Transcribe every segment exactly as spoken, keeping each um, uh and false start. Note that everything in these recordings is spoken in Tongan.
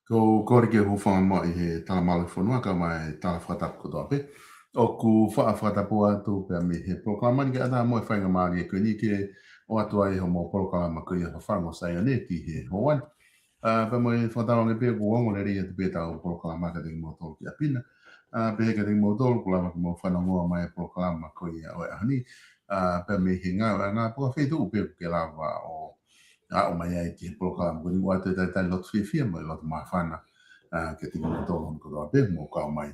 Ko u kole ke u hūfanga muʻa ʻi he tala mālohi fonua kae ʻumaʻā e tala fakatapu kotoa pē. ʻOku faʻa fakatapu atu pea mei he polokalama ni ke ʻatā mo e faingamālie ko eni ke ʻoatu ai hoʻomou polokalama ko ia Fafangu ʻo Saione ki he ʻaho ni. ʻA, pea mo e fakatauange pē ʻoku ongo lelei atu pē ʻetau polokalama kiate kimoutolu ki ʻapi na. ʻA, pehē kiate kimoutolu kuo lava ke mou fanongoa mai e polokalama ko ia ʻo e ʻaho ni. ʻA, pea mei he ngāueʻanga pe ko ha feituʻu pē ʻoku ke lava ʻo aʻu mai ai ki he polokalama ko eni, ʻoatu e talitali loto fiefia mo e loto māfana, ʻa, kiate kimoutolu kotoa pē ʻoku mou kau mai,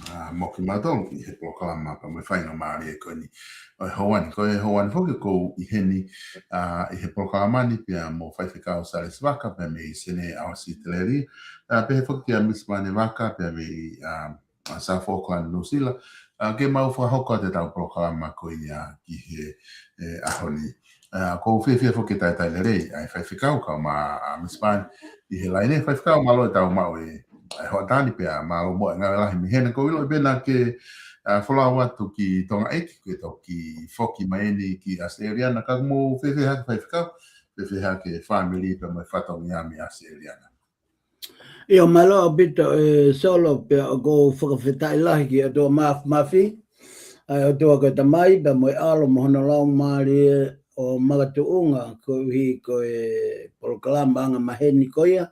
ʻa, mo kimautolu ʻi he polokalama pea mo e faingamālie ko eni ʻo e ʻaho ni. Ko e ʻaho ni foki ʻoku ou ʻi heni, ʻa, ʻi he polokalama ni pea mo Faifekau Salesi Vaka pea mei Senē, ʻAositelēlia. ʻA, pehē foki kia Misi Vane Vaka pea mei, ʻa, ʻa South Auckland, New Zealand, ʻa, ke mau fakahoko atu ʻetau polokalama ko ia ki he, e, ʻaho ni. ʻA, ʻoku ou fiefia foki ke talitali lelei ʻa e Faifekau kae ʻumaʻā, ʻa, Misi Vane ʻi he laine. Faifekau, mālō ʻetau maʻu e, ʻa e hoʻatā ni pea mālō muʻa e ngāue lahi mei heni. ʻOku ou ʻilo pē naʻa ke, ʻa, folau atu ki Tonga ʻEiki, ke toki foki mai eni ki ʻAositelēlia, ka ʻoku mou fēfē hake Faifekau, fēfē hake fāmili pea mo e fatongia mei ʻAositelēlia? ʻIo, mālō ʻaupito e Solo, pea ʻoku ou fakafetaʻi lahi ki he ʻOtua Māfimafi, ʻa e ʻOtua ko e Tamai pea mo e ʻAlo mo hono Laumālie ʻo makatuʻunga, koeʻuhi ko e polokalama anga maheni ko ia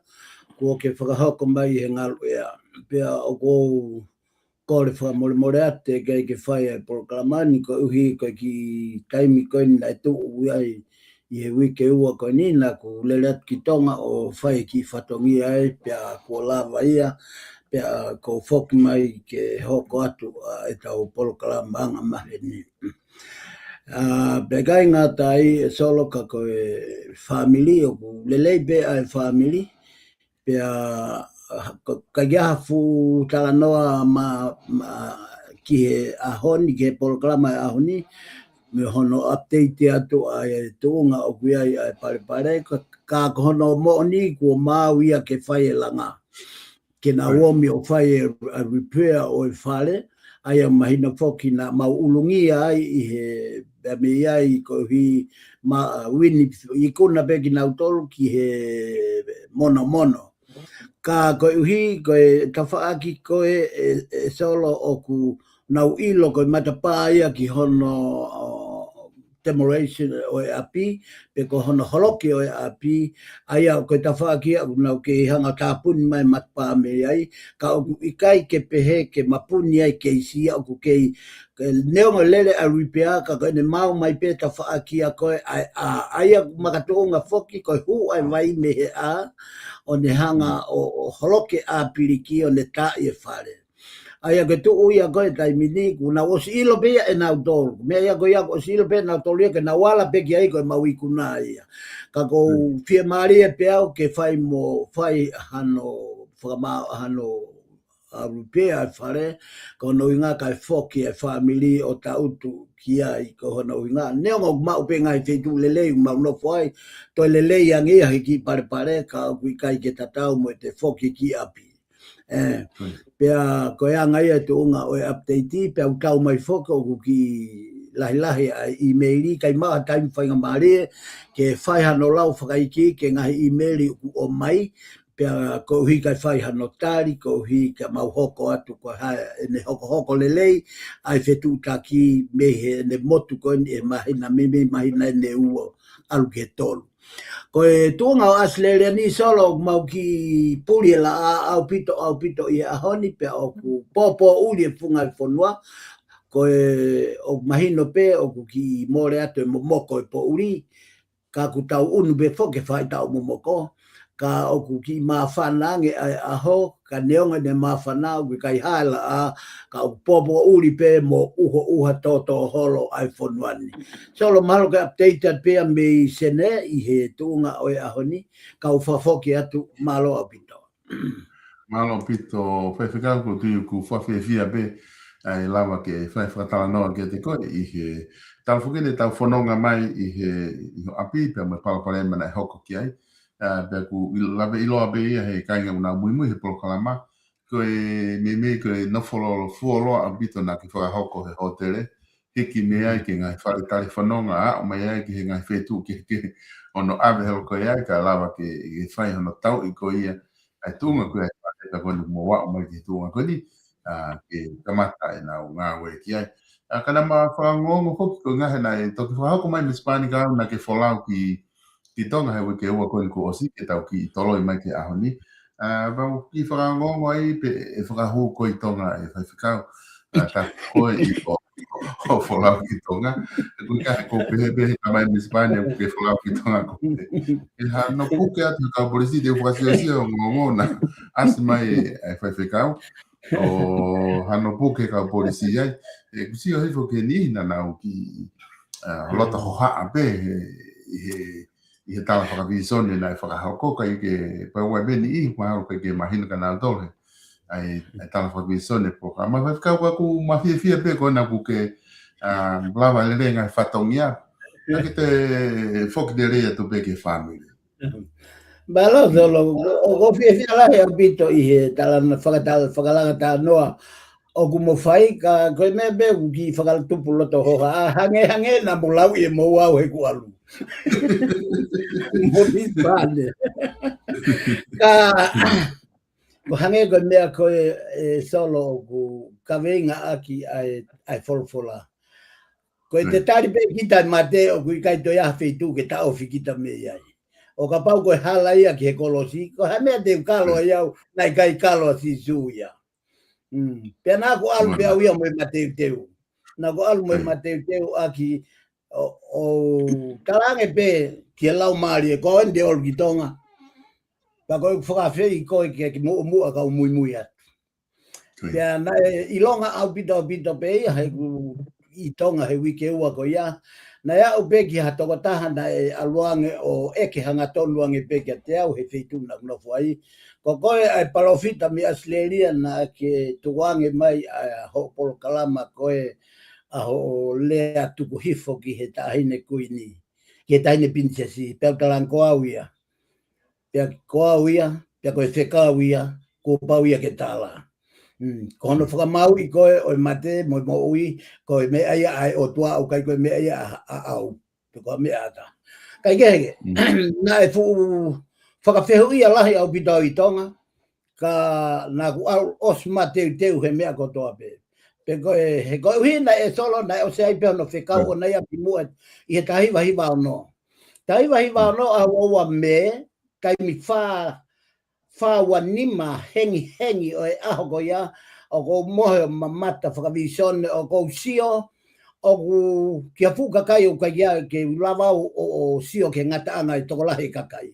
kuo ke fakahoko mai he ngalu ʻea. Pea ʻoku ou kole fakamolemole atu teʻeki ai ke fai e polokalama ni koeʻuhi ko e kiʻi taimi ko eni naʻe tuʻu ai ʻi he uike ua ko eni naʻa ku lele atu ki Tonga ʻo fai e kiʻi fatongia ai, pea kuo lava ia, pea ʻoku ou foki mai ke hoko atu ʻa ʻetau polokalama anga maheni. ʻA, pea ʻikai ngata ai e Solo ka ko e fāmili, ʻoku lelei pē ʻa e fāmili, pea, ʻa, ka, ka ʻi ai ha fuʻu talanoa ma, ma, ki he ʻaho ni, ki he polokalama e ʻaho ni, mo hono update atu ʻa e tuʻunga ʻoku ʻi ai ʻa e palepale, ka, ka ko hono moʻoni kuo maau ia ke fai e langa. Ke nau omi ʻo fai e, ʻa e repair ʻo e fale, ʻa ia mahino foki naʻa mau ʻulungia ai ʻi he, pea mei ai koeʻuhi ma, ʻa, uini ikuna pē kinautolu ki he monomono. Ka koeʻuhi ko e tafaʻaki ko ē e, e Solo ʻoku nau ʻilo ko e matapā ia ki hono, ʻo, demolition ʻo e ʻapi, pe ko hono holoki ʻo e ʻapi, ʻa ia ko e tafaʻaki ia ʻoku nau kei hanga tāpuni mai matapā mei ai, ka ʻoku ʻikai ke pehē ke mapuni ai keisi ia ʻoku kei, ke neongo lele ʻa e repair ka ko ʻene maau mai pē tafaʻaki ia ko ē ʻa e, ʻa, ʻa ia makatuʻunga foki ko e hū ʻa e vai mei he ʻā, ʻo ne hanga ʻo, ʻo holoki ʻa e piliki ʻo ne taaʻi e fale. ʻA ia ke tuʻu ia ko e taimi ni, kuo nau ʻosi ʻilo pē ia ʻe nautolu. Meʻa ia ko ia kuo ʻosi ʻilo pē ʻe nautolu ia ke nau ala pē ki ai ko e mau ikuna ia. Ka ʻoku ou fiemālie pē au ke fai mo, fai hano, fakama-, hano, ʻa, repair e fale, ko hono ʻuhinga kae foki e fāmili ʻo tangutu ki ai ko hono ʻuhinga. Neongo ʻoku maʻu pē ngaahi feituʻu lelei ʻoku mau nofo ai, toe lelei ange ia he kiʻi palepale, ka ʻoku ʻikai ke tatau mo ʻete foki ki ʻapi. ʻE, pea ko e anga ia e tuʻunga ʻo e update, pea ʻoku tau mai foki ʻoku kiʻi lahilahi ʻa e ʻīmeili, ʻikai maʻu ha taimi faingamālie ke fai hano lau fakaikiiki ki he ngaahi ʻīmeili ʻoku ʻomai, pea koeʻuhi kae fai hano tali, koeʻuhi ka mau hoko atu ko e hā ʻene hokohoko lelei ʻa e fetuʻutaki mei heʻene motu ko eni ʻi he māhina, mei, mei māhina ʻe ua ʻalu ki he tolu. Ko e tuʻunga ʻo ʻAositelēlia ni Solo, mau kiʻi puli e laʻā ʻaupito, ʻaupito ʻi he ʻaho ni, pea ʻoku pōpōʻuli e funga e fonua, ko e, ʻoku mahino pē ʻoku kiʻi mole atu e momoko e poʻuli, ka ʻoku tau ʻunu pē foki e faʻahitaʻu momoko, ka ʻoku kiʻi māfana ange ʻa e ʻaho, ka neongo ʻene māfana ʻoku ʻikai hā e laʻā, ka ʻoku pōpōʻuli pē mo ʻuhoʻuha tōtōholo ʻa e fonua ni. Solo, mahalo ke update atu pē ia mei Senē ʻi he tuʻunga ʻo e ʻaho ni, kau fakafoki atu, mālō ʻaupito. Mālō ʻaupito, Faifekau, ʻoku ou tui ʻoku fakafiefia pē ʻa e lava ke fai fakatalanoa kiate koe ʻi he talu foki ʻetau fononga mai ʻi he, ʻi ho ʻapi, pea mo e palopalema naʻe hoko ki ai. ʻA, pea ʻoku ʻi-, lave ʻiloa pē ia he kāinga ʻoku nau muimui he polokalama. Ko e meimei ko e nofo lolo fuoloa ʻaupito naʻa ke fakahoko he hōtele. Hiki mei ai ki he ngaahi fale tali fononga, aʻu mai ai ki he ngaahi feituʻu kehekehe ʻo hono ʻave holo ko ia ai, kae lava ke, ke fai hono tauʻi ko ia ʻa e tuʻunga ko ē ʻa e pāteta ko eni mo aʻu mai ki he tuʻunga ko eni, ʻa, ke kamata ʻenau ngāue ki ai. ʻA, ka naʻa ma fakaongoongo foki ko e ngaahi naʻe toki fakahoko mai Misi Pani ka au naʻa ke folau ki, ki Tonga he uike ua ko eni kuo ʻosi ke tau kiʻi toloi mai ki he ʻaho ni. ʻA, pea u kiʻi fakaongoongo ai pe ʻe fakahū koe ʻi Tonga ʻe Faifekau. ʻA, tā ko e ʻi ʻo, ʻo folau ki Tonga. Ko e ka ko pehē pē he ka mai Misi Pani ʻoku ke folau ki Tonga ko pē. ʻE hano puke atu he kau polisi te u fakasiosio ongoongo naʻe ʻasi mai ʻe Faifekau. ʻO hano puke kau polisi ai. ʻE, ʻoku sio hifo ki he niʻihi naʻa nau kiʻi, ʻa, loto hohaʻa pē he, ʻi he, ʻi he tala fakavīsone naʻe fakahoko, ʻikai ke, pea ʻoku ʻi ai pē niʻihi mahalo ʻikai ke mahino kia nautolu he ʻa e, ʻa e tala fakavīsone pē ko ia. Ka ma Faifekau ka ʻoku ma fiefia pē ko ena ʻoku ke, ʻa, lava lelei ngaahi fatongia. Naʻa ke toe foki lelei atu pē ki he fāmili. Mālō Solo, ʻoku ou fiefia lahi ʻaupito ʻi he tala na fakatala, fakalanga talanoa ʻoku mo fai ka ko e meʻa pē ʻoku kiʻi fakatupu loto hohaʻa, ʻa, hangē, hangē naʻa mo lauʻi ʻe moua au he kuo ʻalu. Mo Misi Pani. Ka, ko e hangē ko e meʻa ko ē, ʻe Solo ʻoku kaveinga ʻaki ʻa e, ʻa e folofola. Ko e te tali pē kita ʻe mate ʻoku ʻikai toe ʻi ai ha feituʻu ke taʻofi kita mei ai. ʻO kapau ko e hala ia ki he kolosi, ko e hā e meʻa te u kalo ai au, naʻe ʻikai kalo ʻa Sīsū ia. Mm. Pea naʻa ku ʻalu pē au ia mo e mateuteu. Naʻa ku ʻalu mo e mateuteu ʻaki ʻo, ʻo talaange pē ki he laumālie ko eni te u ʻalu ki Tonga. Pea ko e fakafeʻi ko e ke, ke muʻomuʻa kau muimui atu. Pea naʻe ʻilonga ʻaupito, ʻaupito pē ia he ʻoku ʻi Tonga he uike ua ko ia. Naʻe aʻu pē ki ha tokotaha naʻe ʻalu ange ʻo ʻeke hangatonu ange pē kiate au he feituʻu naʻa ku nofo ai. Ko koe ʻa e palōfita mei ʻAositelēlia naʻa ke tuku ange mai ʻa hoʻo polokalama ko ē ʻa hoʻo lea tuku hifo ki he taʻahine kuini. Ki he taʻahine pilinisesi, pea u talaange ko au ia. Pea ko au ia, pea ko e fekau ia, kuo pau ia ke tala. Mm, ko hono fakamāuʻi ko ē ʻo e mate mo e moʻui, ko e meʻa ia ʻa e ʻOtua ʻoku ʻikai ko e meʻa ia ʻa, ʻa au. Pe ko e meʻa ʻata. Kae kehe, naʻe fuʻu fakafehuʻia lahi ʻaupito au ʻi Tonga, ka naʻa ku ʻalu ʻosi mateuteu he meʻa kotoa pē. Pe ko e, he koeʻuhi naʻe Solo naʻe ʻosi ʻi ai pē hono fekau ʻo naʻe ʻi ai pē muʻa ʻi he taha hiva hiva ono. Taha hiva hiva ono ʻaho ua ua Mē, taimi fā, fā ua nima hengihengi ʻo e ʻaho ko ia, ʻoku ou mohe ʻo mamata fakavīsone ʻoku ou sio, ʻoku ki ha fuʻu kakai ʻoku ʻikai ke u lava ʻo, ʻo, ʻo sio ki he ngataʻanga ʻo e tokolahi e kakai.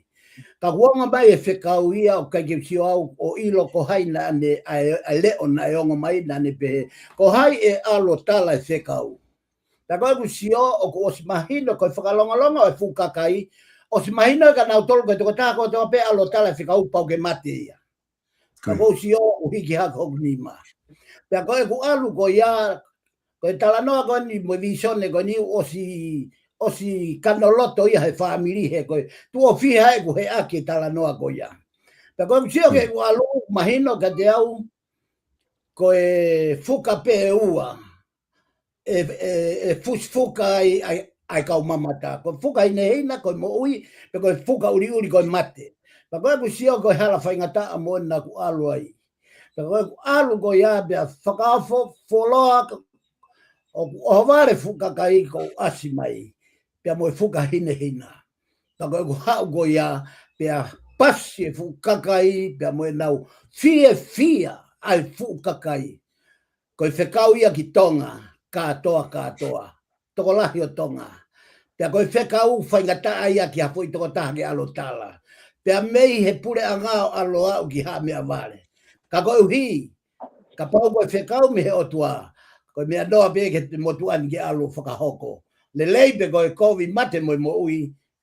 Ka kuo ongo mai e fekau ia ʻoku ʻikai ke u sio au ʻo ʻilo ko hai naʻa ne, ʻa e, ʻa e leʻo naʻe ongo mai naʻa ne pehē. Ko hai ʻe ʻalu ʻo tala e fekau. Pea ko ʻeku sio ʻoku ʻosi mahino ko e fakalongolongo e fuʻu kakai. ʻOsi mahino kia nautolu ko e tokotaha kotoa pē ʻalu ʻo tala e fekau pau ke mate ia. Ka ʻoku ou sio ʻoku hiki hake hoku nima. Pea ko ʻeku ʻalu ko ia, ko e talanoa ko eni mo e vīsone ko eni ʻosi, ʻosi kanoloto ia he fāmili he ko e tuʻo fiha ʻeku heʻaki e talanoa ko ia. Pea ko ʻeku sio ki heʻeku ʻalu mahino kiate au ko e fuka pē ʻe ua. ʻE, ʻe, ʻe fusi fuka ai, ai, ai kau mamata. Ko e fuka hinehina, ko e moʻui, pe ko e fuka ʻuliʻuli, ko e mate. Pea ko ʻeku sio ko e hala faingataʻa moʻoni naʻa ku ʻalu ai. Pea ko ʻeku ʻalu ko ia pea fakaofo, fuoloa, ʻoku ʻohovale fuʻu kakai kuo ʻasi mai. Pea mo e fuka hinehina. Pea ko ʻeku haʻu ko ia, pea pasi e fuʻu kakai, pea mo ʻenau fiefia ai fuʻu kakai. Ko e fekau ia ki Tonga, kātoa, kātoa. Tokolahi ʻo Tonga. Pea ko e fekau faingataʻa ia ki ha foʻi tokotaha ke ʻalu ʻo tala. Pea mei he puleʻanga ʻo ʻalu ʻo aʻu ki Haʻa Meʻavale. Ka koeʻuhi, kapau ko e fekau mei he ʻOtua, ko e meʻa noa pē ki he motuʻa ni ke ʻalu ʻo fakahoko. Lelei pe ko e kovi, mate mo e moʻui,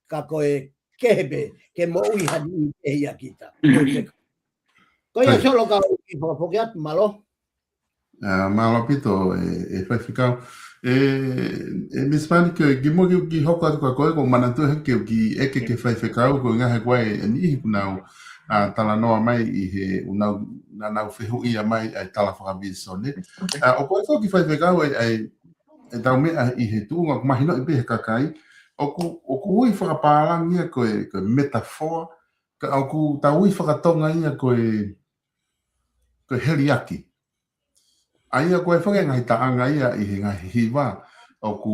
ka ko e kehe pē, ke moʻui ha niʻihi ia kita. Ko ia Solo ka u kiʻi fakafoki atu, mālō. ʻA, mālō ʻaupito, ʻe, ʻe Faifekau. ʻE, ʻe Misi Pani ke, kimuʻa ke u kiʻi hoko atu kia koe, ʻoku ou manatuʻi hake ke u kiʻi ʻeke ki he Faifekau, ko e ngaahi ko ē ʻe niʻihi ʻoku nau, ʻa, talanoa mai ʻi he, ʻoku nau, naʻa nau fehuʻia mai ʻa e tala fakavīsone. ʻA, ʻoku ʻi ai foki Faifekau ʻa e, ʻa e, ʻetau meʻa ʻi he tuʻunga ʻoku mahinoʻi pē he kakai, ʻoku, ʻoku ui fakapālangi ia ko e, ko e metaphor, Ka ʻoku tau ui fakatonga ia ko e, ko e heliaki. ʻA ia ko e fanga ngaahi taʻanga ia ʻi he ngaahi hiva, ʻoku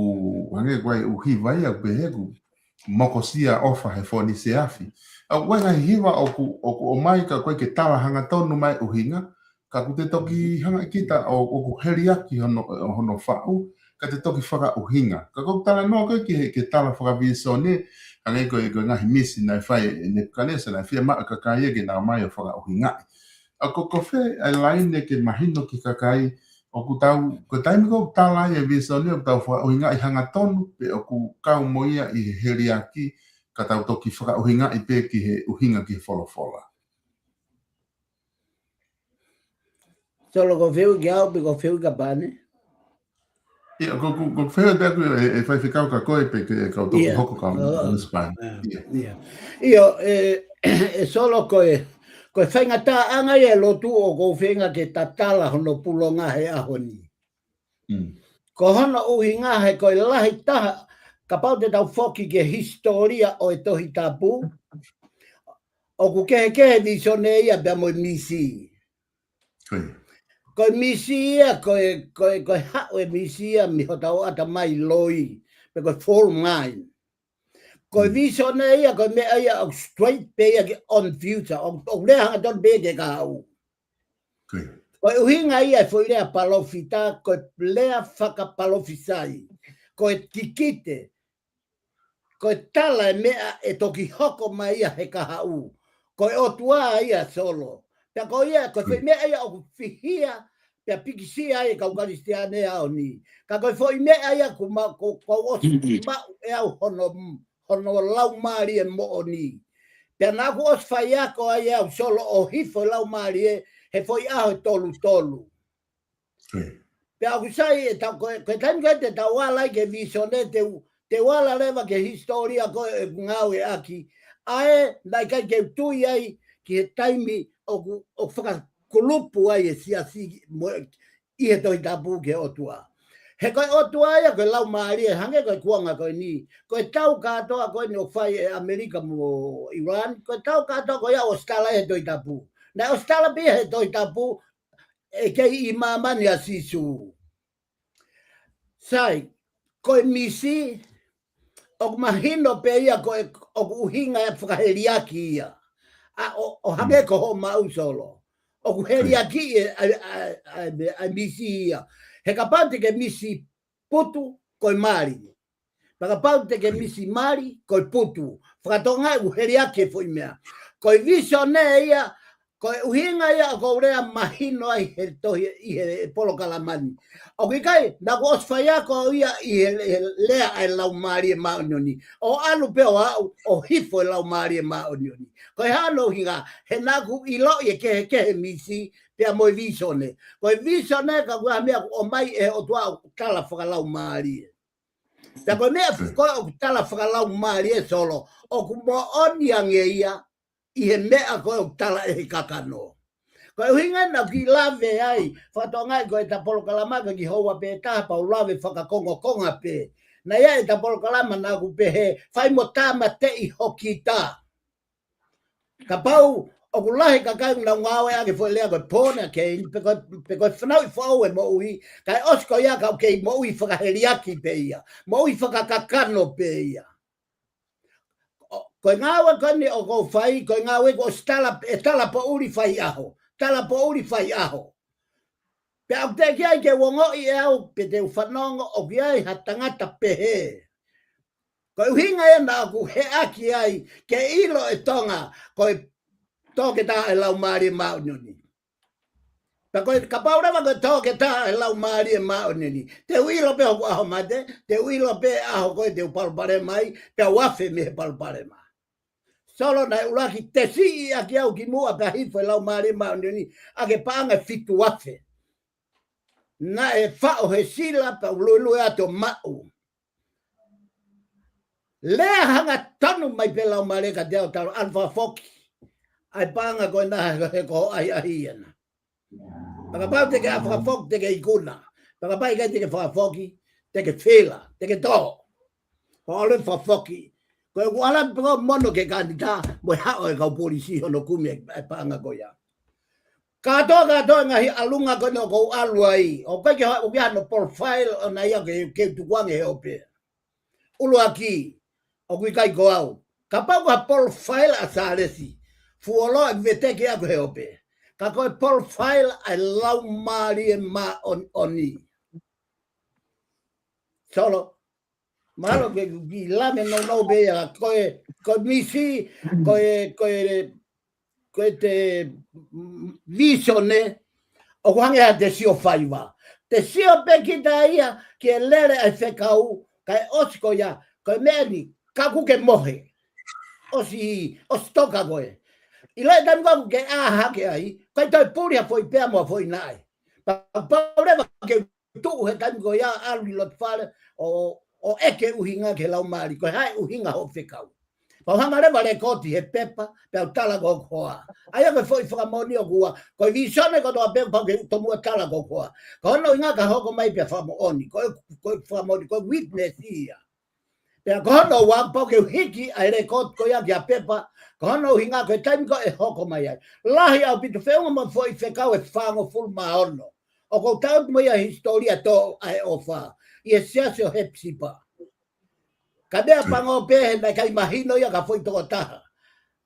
hangē ko e ʻū hiva ia ʻoku pehē ʻoku mokosia ʻofa he fōnise afi. ʻA ko e ngaahi hiva ʻoku, ʻoku ʻomai ka ko e ke tala hangatonu mai ʻuhinga, ka ʻoku te toki hanga ʻe kita ʻo, ʻoku heliaki hono, hono faʻu, ka te toki fakaʻuhinga. Ka ʻoku talanoa ko e ki he, ke tala fakavīsone, hangē ko e, ko e ngaahi misi naʻe fai ʻe Nepukanesa, naʻe fiemaʻu e kakai ia ke nau ō mai ʻo fakaʻuhingaʻi. ʻA ko, ko fē ʻa e laine ke mahino ki he kakai, ʻoku tau, ko e taimi ko ē ʻoku tala ai e vīsone, ʻoku tau fakaʻuhingaʻi hangatonu, pe ʻoku kau mo ia ʻi he heliaki, ka tau toki fakaʻuhingaʻi pē ki he ʻuhinga ki he folofola. Solo, ko e fehuʻi kia au pe ko e fehuʻi kia Pane? ʻIo, ko, ko, ko e fehuʻi pē ʻaku ʻe, ʻe faifekau ka ko e pe ke kau toki Ia. hoko ka Oh, Miss Pane. ah, Ia. ia. ʻIo, e, e Solo ko e, ko e faingataʻaʻanga ia e lotu ʻoku ou feinga ke tatala hono pulonga he ʻaho ni. Mm. Ko hono ʻuhinga he ko e lahi taha, kapau te tau foki ki he hisitōlia ʻo e Tohi Tapu, ʻoku kehekehe e vīsone ia pea mo e misi. Ko ia. Ko e misi ia, ko e, ko e, ko e haʻu e misi ia mei hotau ʻatamai loi, pe ko e full mind. Ko e Mm. vīsone ia, ko e meʻa ia ʻoku straight pē ia ki on future, ʻoku, ʻoku lea hangatonu pē ki he kahaʻu. Ko ia. Ko e ʻuhinga ia e foʻi lea palōfita, ko e lea fakapalōfisai, ko e kikite, ko e tala e meʻa ʻe toki hoko mai ia he kahaʻu. Ko e ʻOtua ia Solo. Pea ko ia, ko e foʻi Mm. meʻa ia ʻoku fihia, pea pikisia ai e kau Kalisitiane ʻaho ni. Ka ko e foʻi meʻa ia ʻoku ma-, ko, ko ʻosi Mm, mm. maʻu ʻe au hono, hono laumālie moʻoni. Pea naʻa ku ʻosi faiako ai au Solo ʻo hifo e laumālie he foʻi ʻaho ʻe tolu tolu. Ko ia. Pea ʻoku sai e tau, ko e, ko e taimi ko ē te tau ala ai ki he vīsone te u, te u ala leva ki he hisitōlia ko ē ʻeku ngāueʻaki. ʻA ē, naʻe ʻikai ke u tui ai ki he taimi ʻoku, ʻoku fakakulupu ai e siasi mo e, ʻi he Tohi Tapu ki he ʻOtua. He ko e ʻOtua ia ko e laumālie, hangē ko e kuonga ko eni. Ko e tau kātoa ko eni ʻoku fai ʻe ʻAmelika mo ʻIuani, ko e tau kātoa ko ia ʻosi tala he Tohi Tapu. Naʻe ʻosi tala pē he Tohi Tapu, ʻe kei ʻi māmani ʻa Sīsū. Sai, ko e misi, ʻoku mahino pē ia ko e, ʻoku ʻuhinga e fakaheliaki ia. ʻA, ʻo, ʻo hangē Mm. ko hoʻo maʻu Solo. ʻOku Ko ia. heliaki e, ʻa, ʻa, ʻa, ʻa, ʻa misi ia. He kapau te ke misi putu, ko e mali. Pea kapau te ke Ko ia. misi mali, ko e putu. Fakatonga ʻoku heliaki e foʻi meʻa. Ko e vīsone ia, ko e ʻuhinga ia ʻoku ou lea mahino ai he tohi ʻi he polokalama ni. ʻOku ʻikai, naʻa ku ʻosi faiako ia ʻi he, he lea ʻa e Laumālie Māʻoniʻoni. ʻO ʻalu pē ʻo aʻu, ʻo hifo e Laumālie Māʻoniʻoni. Ko e hā hono ʻuhinga, he naʻa ku ʻiloʻi e kehekehe misi, pea mo e vīsone. Ko e vīsone ka ko e meʻa ʻoku ʻomai ʻe he ʻOtua ʻoku tala fakalaumālie. Pea ko e meʻa ko ē ʻoku tala fakalaumālie Solo, ʻoku moʻoni ange ia ʻi he meʻa ko ē ʻoku tala ʻe he kakano. Ko e ʻuhinga naʻa ku kiʻi lave ai, fakatonga ko e ta polokalama ka ki houa pē taha pea u lave fakakongokonga pē. Naʻe ʻi ai e ta polokalama naʻa ku pehē, fai mo tāmateʻi ho kita. Kapau ʻoku lahi e kakai ʻoku nau ngāueʻaki e foʻi lea ko e born again, pe ko, pe ko e fanauʻi foʻou e moʻui, kae ʻosi ko ia ka ʻoku kei moʻui fakaheliaki pē ia, moʻui fakakakano pē ia. ʻO, ko e ngāue ko eni ʻoku ou fai, ko e ngāue kuo ʻosi tala, ʻe tala poʻuli fai ʻaho, tala poʻuli fai ʻaho. Pea ʻoku teʻeki ai ke u ongoʻi ʻe au, pe te u fanongo ʻoku ʻi ai ha tangata pehē. Ko e ʻuhinga ia naʻa ku heʻaki ai, ke ʻilo ʻe Tonga, ko e toketā ʻa e Laumālie Māʻoniʻoni. Pea ko e kapau leva ko e toketā ʻa e Laumālie Māʻoniʻoni. Te u ʻilo pē hoku ʻaho mate, te u ʻilo pē ʻaho ko ē te u palopalema ai, pea u afe mei he palopalema. Solo naʻe ʻuluaki tesiʻi ʻaki au kimuʻa pea hifo e Laumālie Māʻoniʻoni, ʻaki e paʻanga ʻe fitu afe. Naʻe faʻo he sila pea u luelue atu ʻo maʻu. Lea hangatonu mai pē Laumālie kiate au, talu ʻalu fakafoki. ʻAi paʻanga ko ena he ko ʻai ʻahi ena. Pea kapau te ke ʻalu fakafoki te ke ikuna. Pea kapau ʻikai te ke fakafoki, te ke fila, te ke tō. Pea ʻalu fakafoki. Ko e kuala pe ko mono ke kanita, mo e haʻo e kau polisi hono kumi e, e paʻanga ko ia. Kātoa, kātoa e ngaahi ʻalunga ko eni ʻoku ou ʻalu ai. ʻOku ʻikai ke ha-, ʻoku ʻikai hano profile ʻona ia ke, ke tukuange he ope. ʻUluaki, ʻoku ʻikai ko au. Kapau ko ha profile ʻa Sālesi, fuoloa e veteki ʻaku he ope. Ka ko e profile ʻa e Laumālie Māʻoniʻoni. Solo, mahalo ke ki lame no no be ia, ko e, ko e misi, ko e, ko e, ko e te, mm, visone, ʻoku hangē ha te sio faiva. Te sio pē kita ia, ke lele ai fekau, kae ʻosi ko ia, ko e meʻa ni, ka ʻoku ke mohe. ʻOsi, ʻosi toka koe. ʻIlo e taimi ko ē ʻoku ke ʻā hake ai, ʻikai toe puli ha foʻi pea mo ha foʻi naʻe. Pea, pea leva ke tuʻu he taimi ko ia ʻalu ʻi loto fale ʻo, ʻo ʻeke ʻuhinga ki he laumālie, ko e hā e ʻuhinga hoʻo fekau. Pea u hanga leva ʻo lekooti he pepa, pea u tala ki hoku hoa. ʻA ia ko e foʻi fakamoʻoni ʻoku ua, ko e visone kotoa pē pau ke u tomuʻa tala ki hoku hoa. Ko hono ʻuhinga ka hoko mai pea fakamoʻoni, ko e, ko e fakamoʻoni, ko e witness ia. Pea ko hono ua pau ke u hiki ʻa e lekooti ko ia ki ha pepa, ko hono ʻuhinga ko e taimi ko ē ʻe hoko mai ai. Lahi ʻaupito feʻunga mo e foʻi fekau ʻe fāngofulu mā ono. ʻOku ou tautu mo ia he hisitōlia tō ʻa e ʻofa. ʻI he siasi ʻo Hepisipa. Ka meʻa pango pē he naʻe ʻikai mahino ia ki ha foʻi tokotaha.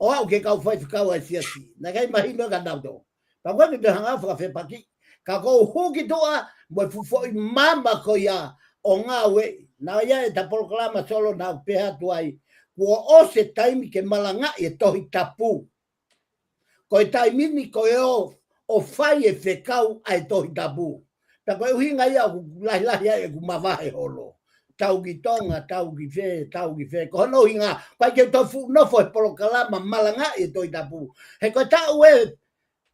ʻO aʻu ki he kau faifekau ʻa e siasi. Naʻe ʻikai mahino kia nautolu. Pea ko e meʻa te u hanga fakafepaki. Ka ʻoku ou hū ki tuʻa mo e fuʻu foʻi maama ko ia ʻo ngāueʻi. Naʻe ʻi ai e ta polokalama Solo naʻa ku pehē atu ai. Kuo ʻosi e taimi ke malangaʻi e Tohi Tapu. Ko e taimi ni ko e ō, ʻo fai e fekau ʻa e Tohi Tapu. Pea ko e ʻuhinga ia ʻoku lahilahi ai ʻeku mavahe holo. Tau ki Tonga, tau ki fē, tau ki fē. Ko hono ʻuhinga, ʻikai ke u toe fuʻu nofo he polokalama malangaʻi e Tohi Tapu. He ko e taʻu ē,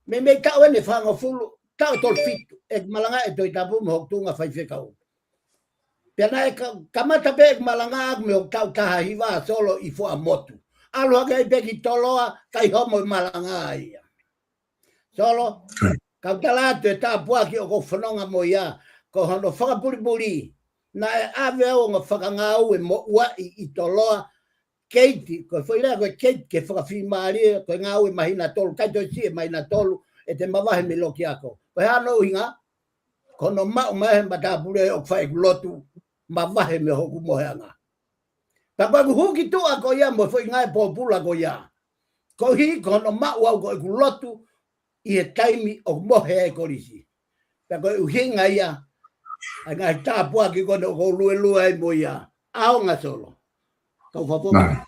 meimei taʻu eni ʻe fāngofulu, taʻu ʻe tolu fitu, ʻeku malangaʻi e Tohi Tapu mo hoku tuʻunga faifekau. Pea naʻe ka-, kamata pē ʻeku malanga ʻaku mei hoku taʻu taha hiva Solo ʻi Fuaʻamotu. ʻAlu hake ai pē ki Toloa, ʻikai homo e malanga ia. Solo, kau tala atu e tāpuaki ʻoku ou fononga mo ia, ko hono fakapulipuli. Naʻe ʻave au ʻo fakangāue mo ua ʻi, ʻi Toloa, keiti, ko e foʻi lea ko e keiti ke fakafiemālie, ko e ngāue māhina tolu, ʻikai toe siʻi e māhina tolu, ʻe te mavahe mei loki ako. Ko e hā hono ʻuhinga, ko hono maʻu mai he matāpule ʻoku fai ʻeku lotu, mavahe mei hoku moheʻanga. Pea ko ʻeku hū ki tuʻa ko ia mo e foʻi ngāue pōpula ko ia. Koeʻuhi ko hono maʻu au ko ʻeku lotu ʻi he taimi ʻoku mohe ai e kolisi. Pea ko e ʻuhinga ia, ʻa e ngaahi tāpuaki ko eni ʻoku ou luelue ai mo ia. ʻAonga Solo. Kau fafo. Mālō.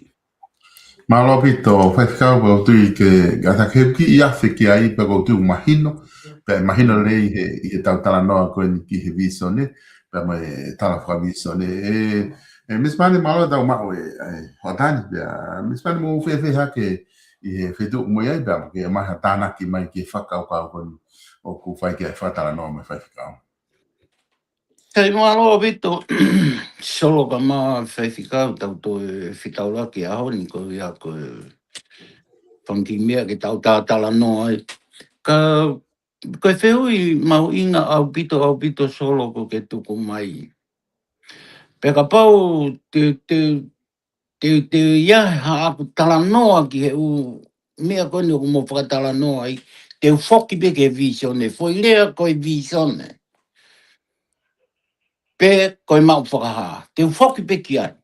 Mālō ʻaupito, faifekau, ʻoku ou tui ke ngata ke kiʻi afe ki ai, pea ʻoku ou tui mahino, pea mahino lelei he, ʻi he tau talanoa ko eni ki he visone, pea mo e tala fakavisone. ʻE, ʻe, Miss Mane, mālō tau maʻu e, e, hoʻatā ni, pea, Miss Mane, mou fēfē hake ʻi he feituʻu ʻoku mou ʻi ai, pea ke ʻomai ha tānaki mai ki he fakakaukau ko eni, ʻoku fai ki ai e fakatalanoa mo e faifekau. Sai, mālō ʻaupito, Solo kae ʻumaʻā e faifekau, tau toe fetaulaki he ʻaho ni ko ia ko e fanga kiʻi meʻa ke tau talanoa ai. Ka, ko e fehuʻi mahuʻinga ʻaupito, ʻaupito Solo ʻoku ke tuku mai. Pea kapau te, te, te, te ʻi ai haʻaku talanoa ki he ʻū meʻa ko eni ʻoku mou fakatalanoa ai, te u foki pē ki he visone, foʻi lea ko e visone. Pe ko e maʻu fakahā, te u foki pē ki ai.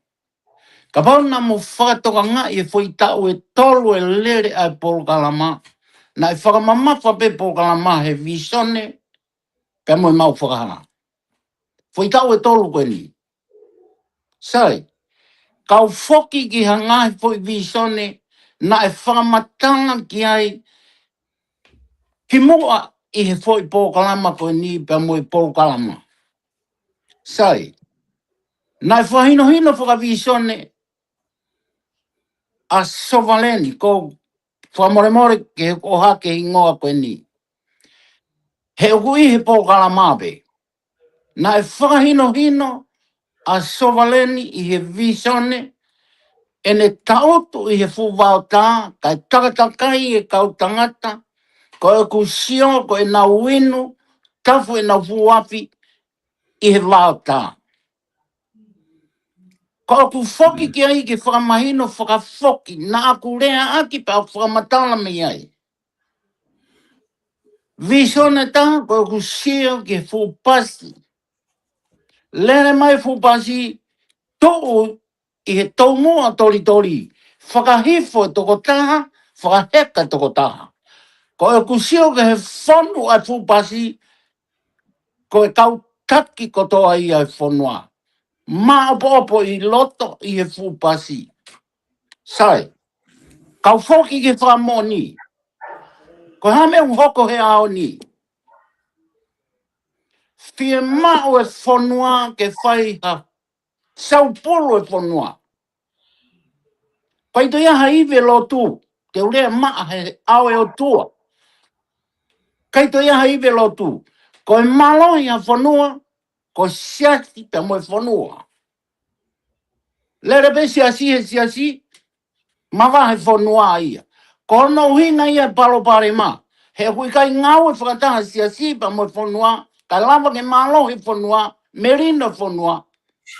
Kapau naʻa mou fakatokangaʻi e foʻi taʻu ʻe tolu e lele ʻa e polokalama, naʻe fakamamafa pē polokalama he visone, pea mo e maʻu fakahā. Foʻi taʻu ʻe tolu ko eni. Sai, kau foki ki ha ngaahi foʻi visone naʻe fakamatala ki ai kimuʻa ʻi he foʻi polokalama ko eni pea mo e polokalama. Sai, naʻe fakahinohino fakavisone ʻa Sovaleni, ko fakamolemole ke ʻohake e hingoa ko eni. He ʻoku ʻi he polokalama pē. Naʻe fakahinohino ʻa Sovaleni ʻi he visone, ʻene taʻutu ʻi he fuʻu vaotā, kae takatakai e kau tangata, ko ʻeku sio, ko ʻenau inu, tafu ʻenau fuʻu afi ʻi he vaotā. Ko ʻeku foki ki ai ke fakamahino fakafoki, naʻa ku leaʻaki pea u fakamatala mei ai. Vīsone ʻe taha, ko ʻeku sio ki he fuʻu pasi. Lele mai fuʻu pasi, tuʻu ʻi he toumuʻa tolitoli, fakahifo e tokotaha, fakaheka e tokotaha. Ko ʻeku sio ki he fonu ʻa e fuʻu pasi, ko e kau taki kotoa ia e fonua. Maʻopoʻopo ʻi loto ʻi he fuʻu pasi. Sai, kau foki ki he fakamoʻoni. Ko e hā e meʻa ʻoku hoko he ʻaho ni? Fiemaʻu e fonua ke fai ha saupulu e fonua. ʻIkai toe ʻi ai ha ivi lotu, te u lea maʻa he ʻao e ʻOtua. ʻIkai toe ʻi ai ha ivi lotu. Ko e mālohi ʻa e fonua, ko e siasi pea mo e fonua. Lele pē siasi he siasi, mavahe fonua ia. Ko hono ʻuhinga ia e palopalema. He ʻoku ʻikai ngāue fakataha siasi pea mo e fonua, kae lava ke mālohi fonua, melino fonua,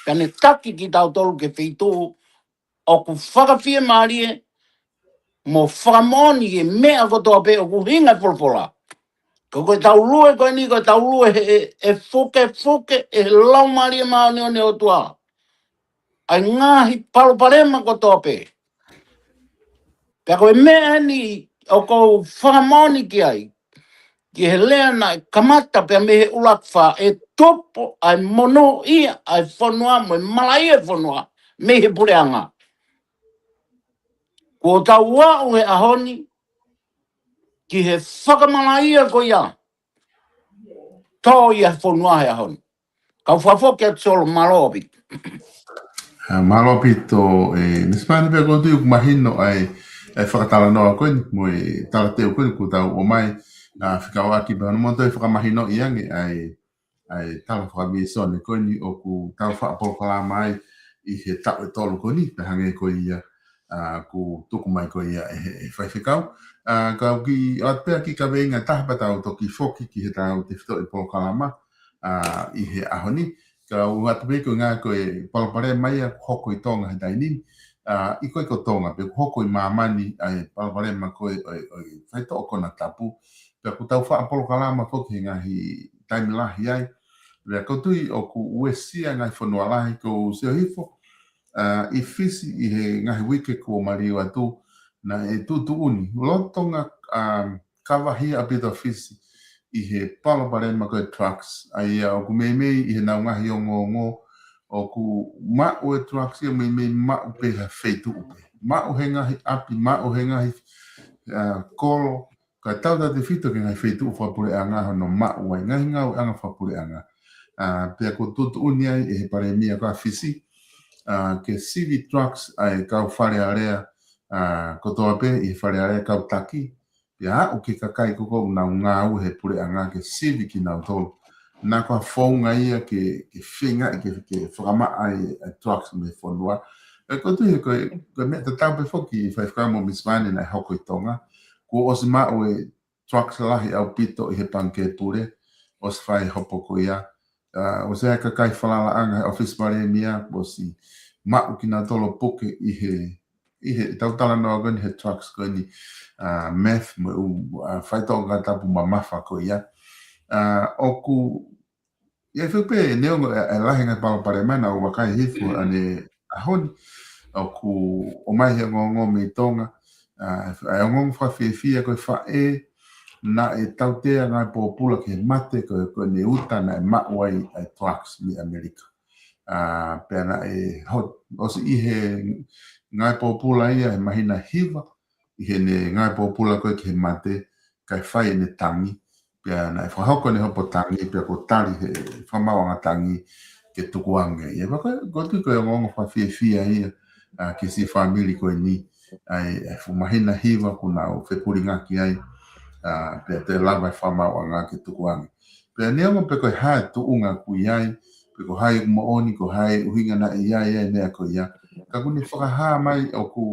kae ne taki kitautolu ki he feituʻu ʻoku fakafiemālie mo fakamoʻoni e meʻa kotoa pē ʻoku ʻuhinga e folofola. Ko, ko ʻetau lue ko eni, ko ʻetau lue he, he, he fukefuke ʻe he Laumālie Māʻoniʻoni ʻo e ʻOtua ʻa e ngaahi palopalema kotoa pē. Pea ko e meʻa eni ʻoku ou fakamoʻoni ki ai, ki he lea naʻe kamata pea mei he ʻUluaki Fā, ʻe tupu ʻa e monūʻia ʻa e fonua mo e malaʻia e fonua mei he puleʻanga. Kuo tau aʻu he ʻaho ni ki he fakamalaʻia ko ia. Tō ia he fonua he ʻaho ni. Kau fakafoki atu Solo, mālō ʻaupito. ʻA, mālō ʻaupito, ē, Misi Pane, pea ʻoku ou tui ʻoku mahino ʻa e, ʻa e fakatalanoa ko eni, mo e talateu ko eni kuo tau ʻomai, ʻa, fekauʻaki pea mo toe fakamahinoʻi ange ʻa e, ʻa e tala fakavīsone ko eni ʻoku tau faʻa polokalama ai ʻi he taʻu ʻe tolu ko eni, pea hangē ko ia, ʻa, kuo tuku mai ko ia ʻe he, ʻe he faifekau. ʻA, kau kiʻi ʻoatu pē ʻa e kiʻi kaveinga ʻe taha pea tau toki foki ki heʻetau tefitoʻi polokalama, ʻa, ʻi he ʻaho ni. Kau ʻoatu pē ko e ngaahi ko e palopalema ia ʻoku hoko ʻi Tonga he taimi ni. ʻA, ʻikai ko Tonga pē, ʻoku hoko ʻi māmani ʻa e palopalema ko ē ʻo e, ʻo e faitoʻo konatapu. Pea ʻoku tau faʻa polokalama foki he ngaahi taimi lahi ai. Pea ʻoku ou tui ʻoku uesia e ngaahi fonua lahi, ʻoku ou sio hifo, ʻa, ʻi Fisi ʻi he ngaahi uike kuo maliu atu, naʻe tuʻutuʻuni lolotonga, ʻa, kavahia ʻaupito ʻa Fisi ʻi he palopalema ko e drugs. ʻA ia ʻoku meimei ʻi heʻenau ngaahi ongoongo ʻoku maʻu e drugs ia meimei maʻu pē ha feituʻu pē. Maʻu he ngaahi ʻapi, maʻu he ngaahi, ʻa, kolo, kae tautautefito ki he ngaahi feituʻu fakapuleʻanga hono maʻu ai, ngaahi ngāueʻanga fakapuleʻanga. ʻA, pea kuo tuʻutuʻuni ai ʻe he palēmia ko ia ʻa Fisi, ʻa, ke sivi drugs ʻa e kau Fale Alea, ʻa, kotoa pē ʻi he Fale Alea, kau taki, pea aʻu ki he kakai ko ē ʻoku nau ngāue he puleʻanga ke sivi kinautolu. Naʻa ko ha founga ia ke, ke feinga ke, ke fakamaʻa ʻa e, ʻa e drugs mei he fonua. Pea ʻoku ou tui he ko e, ko e meʻa tatau pē foki, faifekau mo Misi Pane, naʻe hoko ʻi Tonga. Kuo ʻosi maʻu e drugs lahi ʻaupito ʻi he Pangikē Pule, ʻosi fai e hopo ko ia. ʻA, ʻosi ʻi ai e kakai falalaʻanga he ʻōfisi palēmia, ʻosi maʻu kinautolu puke ʻi he, ʻi heʻetau talanoa ko eni he drugs ko eni, ʻa, meth mo e ʻū, ʻa, faitoʻo konatapu mamafa ko ia. ʻA, ʻoku ʻi ai foki pē, neongo e, e lahi e ngaahi palopalema naʻa ku vakai hifo ʻaneafi ni, ʻoku ʻomai he ongoongo mei Tonga, ʻa, ʻa e ongoongo fakafiefia ko e faʻē naʻe tautea ngāue pōpula ki he mate, ko, ko ʻene uta naʻe maʻu ai ʻa e drugs mei ʻAmelika. ʻA, pea naʻe hot, ʻosi ʻi he ngāue pōpula ia he māhina hiva, ʻi heʻene ngāue pōpula ko ē ki he mate, kae fai ʻene tangi, pea naʻe fakahoko ʻene hopo tangi, pea kuo tali ʻe he fakamaauʻanga tangi ke tukuange ia. Pea ko e, ʻoku ou tui ko e ongoongo fakafiefia ia, ʻa, ki he siʻi fāmili ko eni, ʻa e, ʻa e fuʻu māhina hiva kuo nau fepulingaki ai, ʻa, pea toe lava e fakamaauʻanga ke tukuange. Pea neongo pe ko e hā e tuʻunga ʻoku ʻi ai, pe ko hai moʻoni, ko hai ʻuhinga naʻe ʻi ai e meʻa ko ia, ka ʻoku ne fakahā mai ʻoku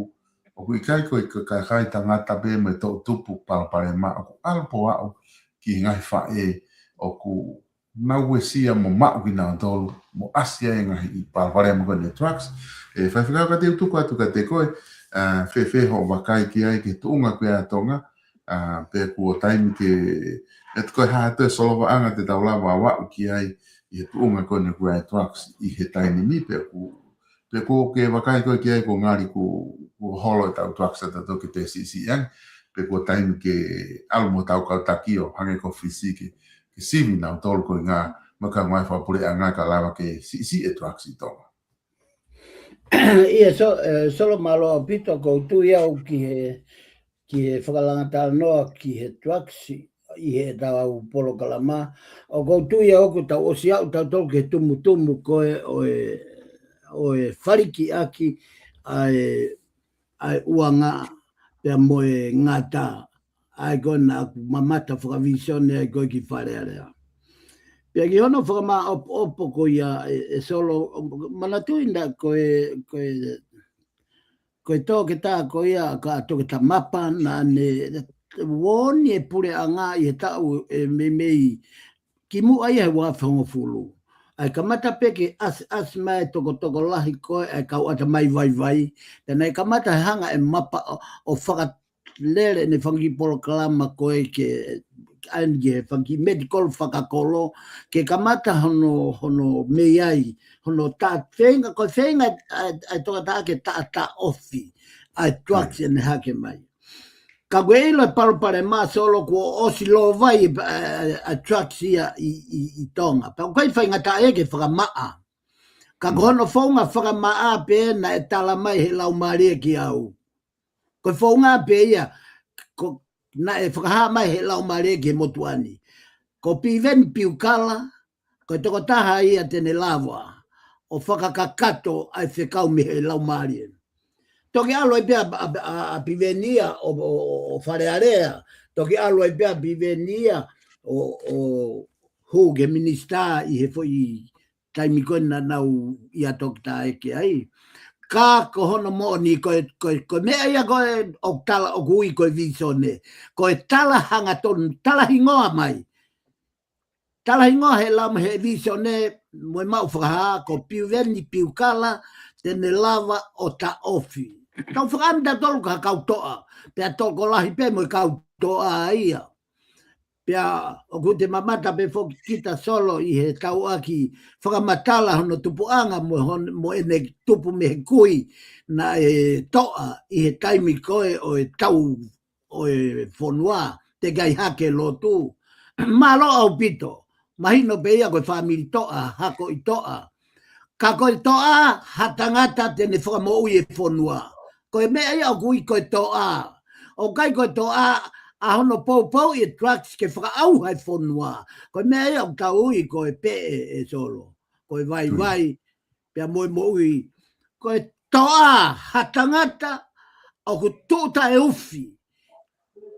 ʻoku ʻikai ko e ka-, ka-, kakai tangata pē mo e toʻutupu palopalema, ʻoku ʻalu pē ʻo aʻu ki he ngaahi faʻē ʻoku nau uesia mo maʻu kinautolu, mo ʻasi ai e ngaahi palopalema ko eni e drugs. ʻE Faifekau, ka te u tuku atu kiate koe, ʻa, fēfē hoʻo vakai ki ai ki he tuʻunga ko ia ʻa Tonga, ʻa, pe kuo taimi ke, ʻe, ko e hā ha toe solovaʻanga te tau lava ʻo aʻu ki ai ʻi he tuʻunga ko eni ko ia e drugs ʻi he taimi ni, pe kuo pe kuo ke vakai koe ki ai kuo ngali kuo, kuo holo ʻetau drugs ʻa tautolu ke toe siʻisiʻi ange, pe kuo taimi ke ʻalu mo hotau kau taki ʻo hangē ko Fisi ke, ke sivi nautolu ko e ngaahi, mo e kau ngāue fakapuleʻanga ka lava ke siʻisiʻi e drugs ʻi Tonga. ʻIa, so, ʻe, Solo, mālō ʻaupito, ʻoku ou tui au ki he, ki he fakalanga talanoa ki he drugs ʻi heʻetau polokalama. ʻOku ou tui au ʻoku tau ʻosi aʻu tautolu ki he tumutumu ko ē ʻo e, ʻo e falikiʻaki ʻa e, ʻa e ʻuanga pea mo e ngata, ʻa ia ko ē naʻa ku mamata fakavīsone ai ko ē ki Fale Alea. Pea ki hono fakamāʻopoʻopo ko ia ʻe, ʻe Solo, manatuʻi naʻe ko e, ko e ko e toketā ko ia ʻa Toketā Mapa, naʻa ne uoni e puleʻanga ʻi he taʻu ʻe meimei kimuʻa ia he ua afe hongofulu. ʻA e kamata pē ke ʻasi, ʻasi mai e tokotokolahi ko ē ʻa e kau ʻatamai vaivai. Pea naʻe kamata he hanga ʻe Mapa ʻo, ʻo fakalele ʻene fanga kiʻi polokalama ko ē ke ʻai ki he fanga kiʻi medical fakakolo, ke kamata hono, hono mei ai, hono tā feinga, ko e feinga ʻa, ʻa e toketā ke taʻataʻofi ʻa e drugs ʻene hake mai. Ka ko e ʻilo e palopalema, Solo, kuo ʻosi lōvai ʻa, ʻa, ʻa e drugs ia ʻi, ʻi, ʻi Tonga. Pea ʻoku ʻikai faingataʻa ia ke fakamaʻa. Ka ko hono founga fakamaʻa pē naʻe tala mai he laumālie ki au. Ko e founga pē ia, ko, naʻe fakahā mai he laumālie ki he motuʻa ni. Ko Piveni Piukala, ko e tokotaha ia te ne lava ʻo fakakakato ʻa e fekau mei he laumālie. Toki ʻalu ai pē ʻa, ʻa, ʻa, ʻa Piveni ia ʻo, ʻo, ʻo, ʻo Fale Alea. Toki ʻalu ai pē ʻa Piveni ia ʻo, ʻo hū ki he minisitā ʻi he foʻi taimi ko ē naʻa nau ʻi ʻa Toketā ʻEke ai. Ka ko hono moʻoni ko e, ko e, ko e meʻa ia ko ē ʻoku tala ʻoku ui ko e vīsone. Ko e tala hangatonu, tala hingoa mai. Tala hingoa he lau he vīsone mo e maʻu fakahā ko Piveni Piukala te ne lava ʻo taʻofi. Tau fakaʻamu tautolu ki he kau toʻa, pea tokolahi pē mo e kau toʻa ia. Pea ʻoku te mamata pē foki kita, Solo, ʻi he tauʻaki fakamatala hono tupuʻanga mo hon-, mo ʻene tupu mei he kui naʻe toʻa ʻi he taimi ko ē ʻo e tau ʻo e fonua, teʻeki ai hake lotu. Mālō ʻaupito, mahino pē ia ko e fāmili toʻa, hako ʻi toʻa. Ka ko e toʻa, ha tangata te ne fakamoʻui e fonua. Ko e meʻa ia ʻoku ui ko e toʻa. ʻOku ʻikai ko e toʻa ʻa hono poupou e drugs ke fakaʻauha e fonua. Ko e meʻa ia ʻoku tau ui ko e peʻe, ʻe Solo. Ko e vaivai, pea mo e moʻui. Ko e toʻa, ha tangata ʻoku tuʻu taʻeufi.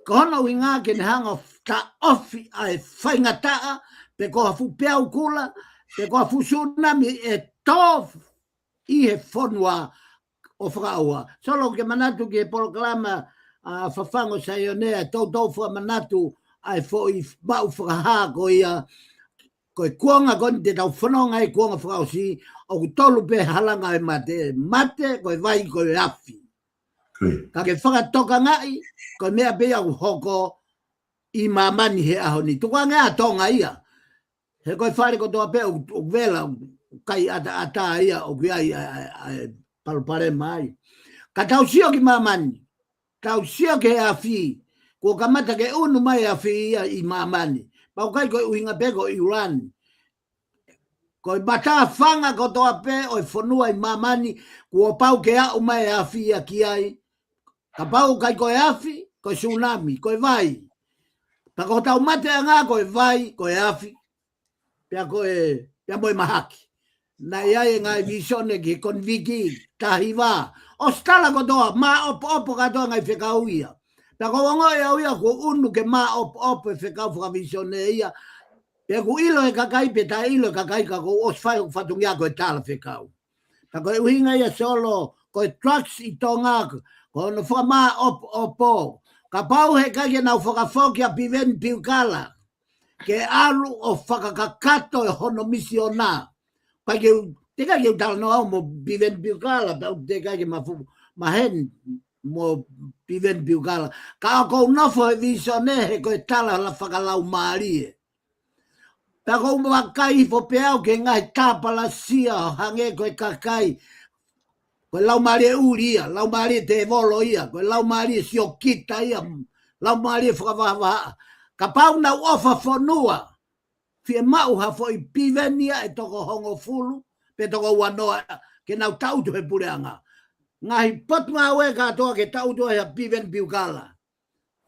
Ko hono ʻuhinga ke ne hanga ʻo taʻofi ʻa e faingataʻa, pe ko ha fuʻu peau kula, pe ko ha fuʻu sunami ʻe tō ʻi he fonua ʻo fakaʻauha. Solo, ke manatu ki he polokalama ʻa Fafangu Saione, ʻa e toutou fakamanatu ʻa e foʻi maʻu fakahā ko ia, ko e kuonga ko eni te tau fononga ai, kuonga fakaʻosi, ʻoku tolu pē halanga e mate, mate, ko e vai, ko e afi. Ka ke fakatokangaʻi, ko e meʻa pē ia ʻoku hoko ʻi māmani he ʻaho ni. Tukuange ʻa Tonga ia. He ko e fale kotoa pē ʻoku, ʻoku vela, ʻoku kai ʻataʻatā ia, ʻoku ʻi ai ʻa e, ʻa e, ʻa e palopalema ai. Ka tau sio ki māmani, tau sio ki he afi, kuo kamata ke unu mai e afi ia ʻi māmani. Pea ʻoku ʻikai ko e ʻuhinga pē ko ʻIulani. Ko e matāfanga kotoa pē ʻo e fonua ʻi māmani, kuo pau ke aʻu mai e afi ia ki ai. Kapau ʻikai ko e afi, ko e sunami, ko e vai. Pea ko hotau mateʻanga ko e vai, ko e afi. Pea ko e, pea mo e mahaki. Naʻe ʻi ai e ngaahi vīsone ki he koniviki, taha hiva. ʻOsi tala kotoa, māʻopoʻopo kātoa ngaahi fekau ia. Pea ʻoku ou ongoʻi au ia ʻoku unu ke māʻopoʻopo e fekau fakavīsone ia. Pea ʻoku ʻilo e kakai, pe taʻeʻilo e kakai, ka ʻoku ou ʻosi fai hoku fatongia ko e tala fekau. Pea ko e ʻuhinga ia, Solo, ko e drugs ʻi Tonga, ko hono fakamāʻopoʻopo. Kapau heʻikai ke nau fakafoki ʻa Piveni Piukala. ke ʻalu ʻo fakakakato e hono misiona. Pea ke u, teʻeki ke u talanoa au mo Piveni Piukala, pea u teʻeki ke mafu, maheni mo Piveni Piukala. Ka ʻoku ou nofo he visone he ko e tala la fakalaumālie. Pea ʻoku ou vakai hifo pē au ki he ngaahi tāpalasia hangē ko e kakai. Ko e laumālie ʻuli ia, laumālie tēvolo ia, ko e laumālie siokita ia, laumālie fakavahavaha. Kapau naʻa nau ʻofa fonua, fiemaʻu ha foʻi piveni ia ʻe toko hongofulu, pe toko uanoa, ke nau tangutu he puleʻanga. Ngaahi potungāue kātoa ke tangutu ai ha Piveni Piukala.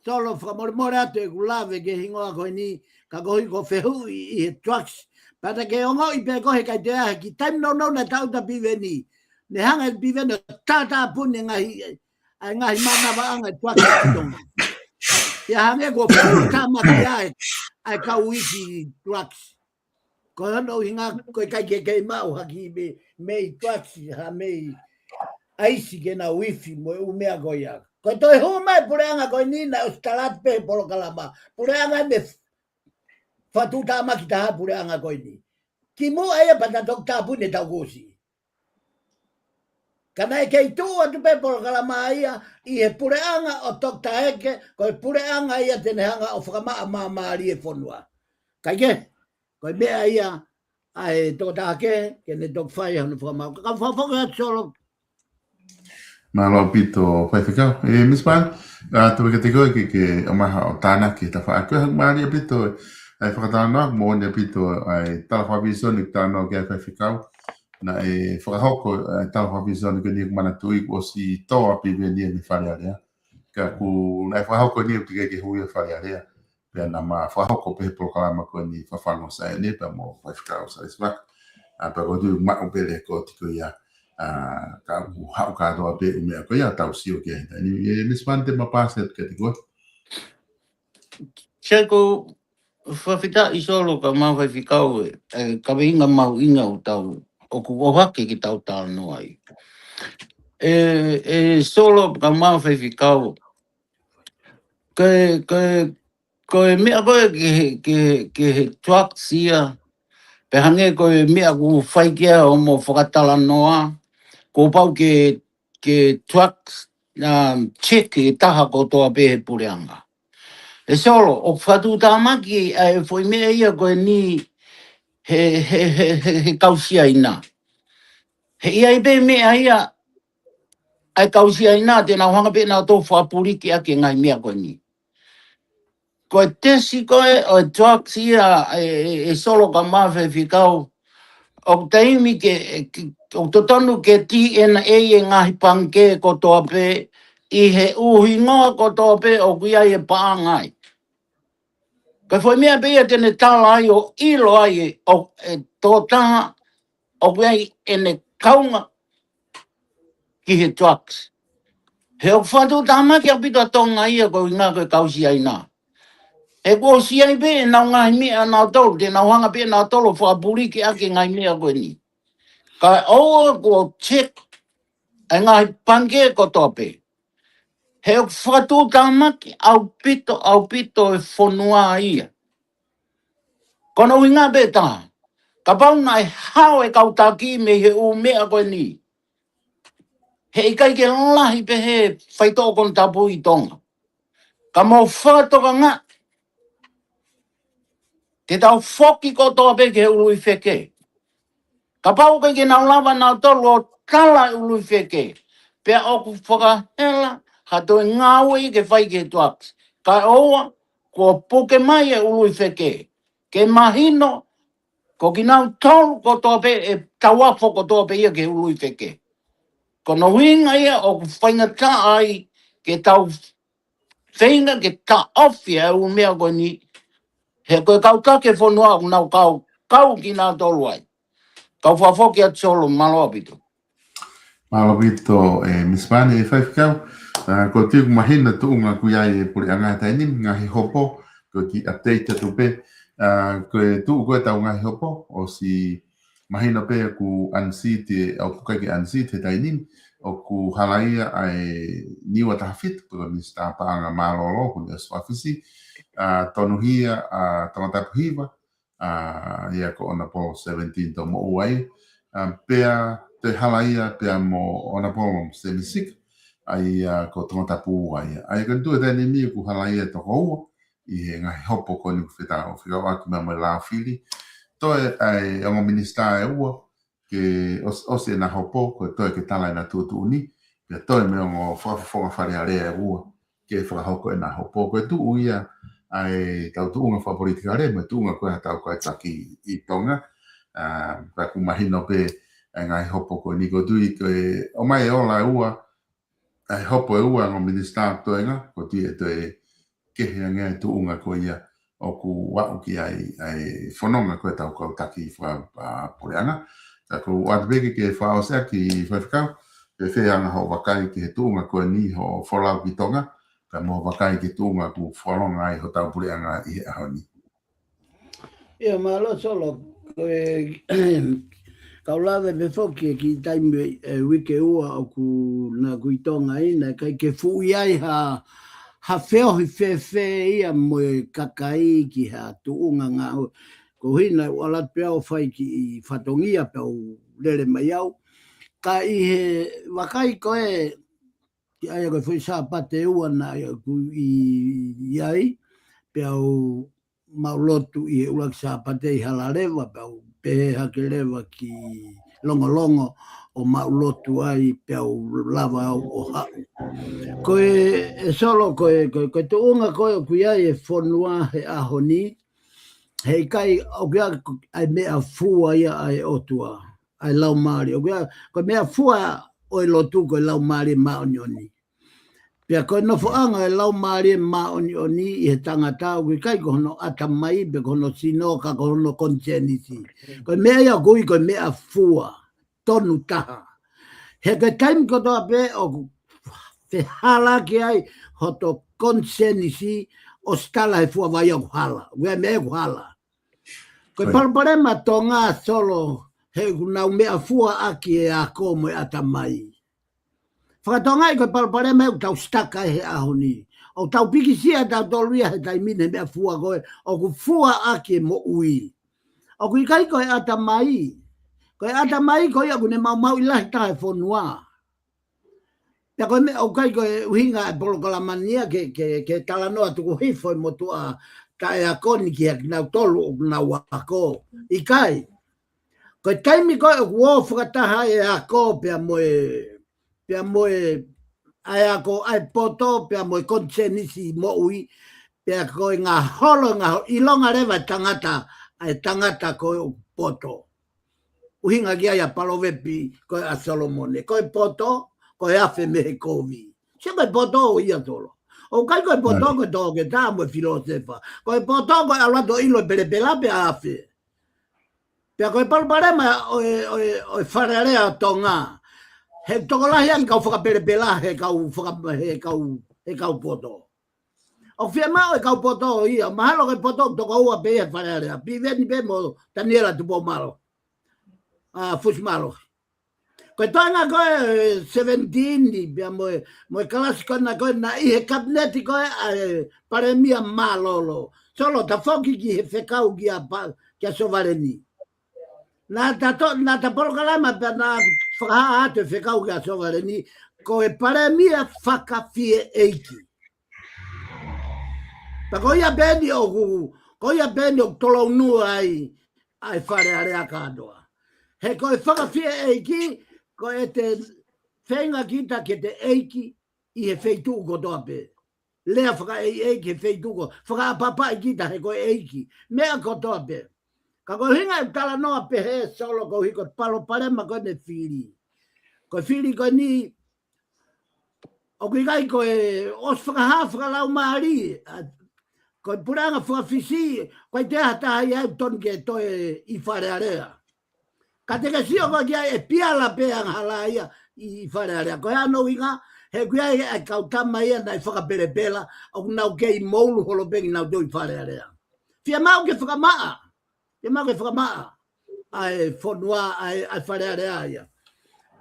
Solo, fakamolemole atu ʻeku lave ki he hingoa ko eni, ka koeʻuhi ko e fehuʻi ʻi he drugs. Pea te ke ongoʻi pē koe he ʻikai toe ʻi ai ha kiʻi taimi nounou naʻe tangutu ha piveni. Ne hanga ʻe he piveni ʻo tātāpuni e ngaahi, ʻa e ngaahi mānavaʻanga e drugs ʻi Tonga. Pea hangē kuo fuʻu tāmaki ai, ʻa e kau ifi drugs. Ko hono ʻuhinga, ko e ʻikai ke kei maʻu ha kiʻi mei, mei drugs, ha mei ʻaisi ke nau ifi mo e ʻū meʻa ko ia. Ko e toe hū mai puleʻanga ko eni naʻe ʻosi tala atu pē he polokalama. Puleʻanga ne f-, fakatuʻutāmaki taha puleʻanga ko eni. Kimuʻa ia pea ta toki tāpuni e taukusi. Ka naʻe kei tuʻu atu pē polokalama ia ʻi he puleʻanga ʻo Toketā Eke, ko e puleʻanga ia te ne hanga ʻo fakamaʻa māmālie e fonua. Kae kehe, ko e meʻa ia ʻa e tokotaha kehe, ke ne toki fai hono fakamaʻa. Ka fakafoki atu Solo. Mālō ʻaupito Faifekau. ʻE, Miss Pan, ʻa, tuku kiate koe ke, ke ʻomai haʻo tānaki he tafaʻaki ko ē, mālie ʻaupito ʻa e fakatalanoa, moʻoni ʻaupito ʻa e tala fakavīsone ʻoku talanoa ki ai Faifekau. Naʻe fakahoko ʻa e tala fakavīsone ko eni ʻoku manatuʻi kuo ʻosi tō ʻa Piveni ia mei Fale Alea. Ka kuo naʻe fakahoko eni ʻoku teʻeki ke hū ia Fale Alea. Pea naʻa ma fakahoko pē he polokalama ko eni Fafangu ʻo Saione pea mo Faifekau Salesi Vaka. ʻA, pea ko e tuʻu maʻu pē lēkooti ko ia, ʻa, ka ʻoku haʻu kātoa pē ʻū meʻa ko ia ʻoku tau sio ki ai he taimi ni. ʻE, Miss Pan, te ma paasi atu kiate koe. Sai, ko e fakafetaʻi Solo kae ʻumaʻā Faifekau ʻe, ʻe, kaveinga mahuʻinga ʻoku tau, ʻoku ʻohake ke tau talanoa ai. ʻE, ʻe Solo kae ʻumaʻā Faifekau, ko e, ko e, ko e meʻa ko ē ki he, ki he, ki he drugs ia, pe hangē ko e meʻa ʻoku fai ki ai hoʻomo fakatalanoa, kuo pau ke, ke drugs, um, check e taha kotoa pē he puleʻanga. ʻE Solo, ʻoku fakatuʻutāmaki ʻa e foʻi meʻa ia ko eni he, he, he, he, he kau Siaina. He ʻi ai pē meʻa ia ʻa e kau Siaina te nau hanga pē nautolu ʻo fakapuliki ʻaki e ngaahi meʻa ko eni. Ko e tesi ko ē ʻo e drugs ia ʻe, ʻe, ʻe Solo kae ʻumaʻā Faifekau, ʻoku taimi ke, ke, ʻoku totonu ke DNA e ngaahi pangikē kotoa pē ʻi he ʻū hingoa kotoa pē ʻoku ʻi ai e paʻanga ai. Ko e foʻi meʻa pē ia te ne tala ai ʻo ʻilo ai ʻe, ʻo, ʻe tokotaha ʻoku ʻi ai ʻene kaunga ki he drugs. He ʻoku fakatuʻutāmaki ʻaupito ʻa Tonga ia koeʻuhinga ko e kau Siaina. He kuo ʻosi ʻi ai pē ʻenau ngaahi meʻa nautolu, te nau hanga pē nautolu ʻo fakapuliki ʻaki e ngaahi meʻa ko eni. Kae ʻoua kuo check e ngaahi pangikē kotoa pē. He ʻoku fakatuʻutāmaki ʻaupito, ʻaupito e fonua ia. Ko hono ʻuhinga pē taha, kapau naʻe hao e kau taki mei he ʻū meʻa ko eni, he ʻikai ke lahi pē he faitoʻo konatapu ʻi Tonga. Ka mou fakatokangaʻi, te tau foki kotoa pē ki he ʻuluʻi feke. Kapau ʻoku ʻikai ke nau lava nautolu ʻo tala e ʻuluʻi feke, pea ʻoku fakahela ha toe ngāue ia ke fai ki he drugs. Kae ʻoua kuo puke mai e ʻuluʻi feke, ke mahino ko kinautolu kotoa pē ʻe tauafo kotoa pē ia ki he ʻuluʻi feke. Ko hono ʻuhinga ia ʻoku faingataʻa ai ke tau feinga ke taʻofi e ʻū meʻa ko eni, he ko e kau taki e fonua ʻoku nau kau, kau kinautolu ai. Kau fakafoki atu Solo, mālō ʻaupito. Mālō ʻaupito, ʻe, Miss Pan, ʻe Faifekau, ʻa, ko e tuʻu mahino tuʻunga ʻoku ʻi ai e puleʻanga he taimi ni, ngaahi hopo, ko e kiʻi update atu pē, ʻa, ko e tuʻu ko ē ʻetau ngaahi hopo, ʻosi mahino pē ʻoku unseat, ʻoku ʻikai ke unseat he taimi ni, ʻoku halaia ʻa e Niua taha fitu, ko e Minisitā Paʻanga Mālōlō, ko eni ʻosi fakafisi, ʻa, tonuhia ʻa Tongatapu hiva, ʻa, ia ko Honourable Seventeen Tomoʻua ia, ʻa, pea toe halaia pea mo Honourable Semi Sika, ʻa ia ko Tongatapu ua ia. ʻA ia ko e tuʻu ʻi he taimi ni ʻoku halaia toko ua, ʻi he ngaahi hopo ko eni ʻoku fetau, fekauʻaki mo e Laufili. Toe ʻa e ongo minisitā ʻe ua, ke ʻos-, ʻosi ʻena hopo, ko e toe ke tala ʻena tuʻutuʻuni, pea toe mo e ongo fakafofonga Fale Alea ʻe ua, ke fakahoko ʻena hopo. Ko e tuʻu ia ʻa e tau tuʻunga fakapolitikale, mo e tuʻunga ko ē ʻa hotau kau taki ʻi Tonga, ʻa, ka ʻoku mahino pē ʻa e ngaahi hopo ko eni ko e tuʻu ʻi he ʻomai ʻe Ola ʻe ua, ʻa e hopo ʻe ua ongo minisitā toenga, ko e tuʻu ʻe toe kehe ange ʻa e tuʻunga ko ia ʻoku aʻu ki ai ʻa e fononga ko ē ʻa hotau kau taki faka-, ʻa, puleʻanga. Ka ʻoku ou ʻoatu pē ke fakaʻosi ʻaki Faifekau, pe fēfē ʻa hoʻo vakai ki he tuʻunga ko eni hoʻo folau ki Tonga, pea mo hoʻo vakai ki he tuʻunga ʻoku fononga ai hotau puleʻanga ʻi he ʻaho ni. ʻIo, mālō Solo, ko e, kau lave pē foki ki he taimi ʻe, ʻe uike ua ʻoku na ʻi Tonga ai, naʻe ʻikai ke fuʻu ʻi ai ha, ha feohi fēfē ia mo e kakai ki ha tuʻunga ngāue. Ko e ʻuhinga naʻe ʻalu atu pē au ʻo fai kiʻi fatongia pea u lele mai au. Ka ʻi he vakai ko ē, ki ai ko e foʻi Sāpate ʻe ua naʻa ku ʻi, ʻi ai, pea u maʻu lotu ʻi he ʻuluaki Sāpate ʻi Halaleva, pea u pehē hake leva ki Longolongo ʻo maʻu lotu ai pea u lava au ʻo haʻu. Ko e, ʻe Solo, ko e, ko e, ko e tuʻunga ko ē ʻoku ʻi ai e fonua he ʻaho ni, heʻikai ʻoku ʻi ai ʻa e meʻafua ia ʻa e ʻOtua, ʻa e Laumālie. ʻOku ʻi ai, ko e meʻafua ʻo e lotu ko e Laumālie Māʻoniʻoni. Pea ko e nofoʻanga ʻo e Laumālie Māʻoniʻoni ʻi he tangata ʻoku ʻikai ko hono ʻatamai pe ko hono sino ka ko hono konisēnisi. Ko e meʻa ia ʻoku ui ko e meʻafua tonu taha. He ko e taimi kotoa pē ʻoku fehālaaki ai hoto konisēnisi ʻosi tala he fua vai ʻoku hala. ʻOku ʻi ai e meʻa ʻoku hala. Ko e palopalema Tonga Solo he ʻoku nau meʻafua ʻaki e ako mo e ʻatamai. Fakatonga ʻi ko e palopalema ʻoku tau stuck ai he ʻaho ni. ʻOku tau pikisia tautolu ia he taimi ni he meʻafua ko ē, ʻoku fua ʻaki e moʻui. ʻOku ʻikai ko e ʻatamai. Ko e ʻatamai ko ia ʻoku ne maumauʻi lahi taha e fonua. Pea ko e meʻa ʻoku ʻikai ko e ʻuhinga e polokalama ni ia ke, ke, ke talanoa tuku hifo e motuʻa taʻeako ni kia kinautolu ʻoku nau ako. ʻIkai. Ko e taimi ko ē ʻoku ō fakataha e ako pea mo e pea mo e ʻa e ako ʻa e poto, pea mo e konisēnisi moʻui, pea ko e ngaholo, ngaholo, ʻilonga leva e tangata, ʻa e tangata ko ē ʻoku poto. ʻUhinga ki ai ʻa e palovepi ko ē ʻa Solomone, ko e poto, ko e afe mei he kovi. Sio ko e poto ia Solo. ʻOku ʻikai ko e poto ko e toketā mo e filōsefa. Ko e poto ko e ʻalu atu ʻo ʻilo e pelepela pea afe. Pea ko e palopalema ʻo e, ʻo e, ʻo e Fale Alea ʻo Tonga. He tokolahi ange kau fakapelepela he kau faka-, he kau, he kau poto. ʻOku fiemaʻu e kau poto ia, mahalo ko e poto toko ua pē ia he Fale Alea. Piveni pē mo Taniela Tupou Mālohi. ʻA, Fusi Mālohi. Ko e toenga ko ē seventeen ni, pea mo e, mo e kalasi ko ena ko ē naʻe ʻi he kapineti ko ē ʻa e palēmia mālōlō. Solo, ta foki ki he fekau kia Pa-, kia Sovaleni. Naʻa ta to-, naʻa ta polokalama pea naʻa fakahā atu e fekau kia Sovaleni, ko e palēmia fakafieʻeiki. Pea ko ia pē eni ʻoku, ko ia pē eni ʻoku tolounua ai ʻa e Fale Alea kātoa. He ko e fakafieʻeiki, ko ʻete feinga kita ke te ʻeiki ʻi he feituʻu kotoa pē. Lea fakaʻeiʻeiki he feituʻu ko, fakaʻapaʻapaʻi kita he ko e ʻeiki. Meʻa kotoa pē. Ka ko e ʻuhinga e talanoa pehē Solo koeʻuhi ko e palopalema ko eni e fili. Ko e fili ko eni, ʻoku ʻikai ko e ʻosi fakahā fakalaumālie, ʻa, ko e puleʻanga fakafisi, ʻoku ʻikai toe ʻi ai ha taha ia ʻoku tonu ke toe ʻi Fale Alea. Ka te ke sio ko ē ki ai e piala pē angahala ia ʻi Fale Alea. Ko e hā hono ʻuhinga, he ʻoku ʻi ai e kau tama ia naʻe fakapelepela, ʻoku nau kei moulu holo pē kinautolu ʻi Fale Alea. Fiemaʻu ke fakamaʻa. Ke mau ke fakamaʻa ʻa e fonua, ʻa e, ʻa e Fale Alea ia.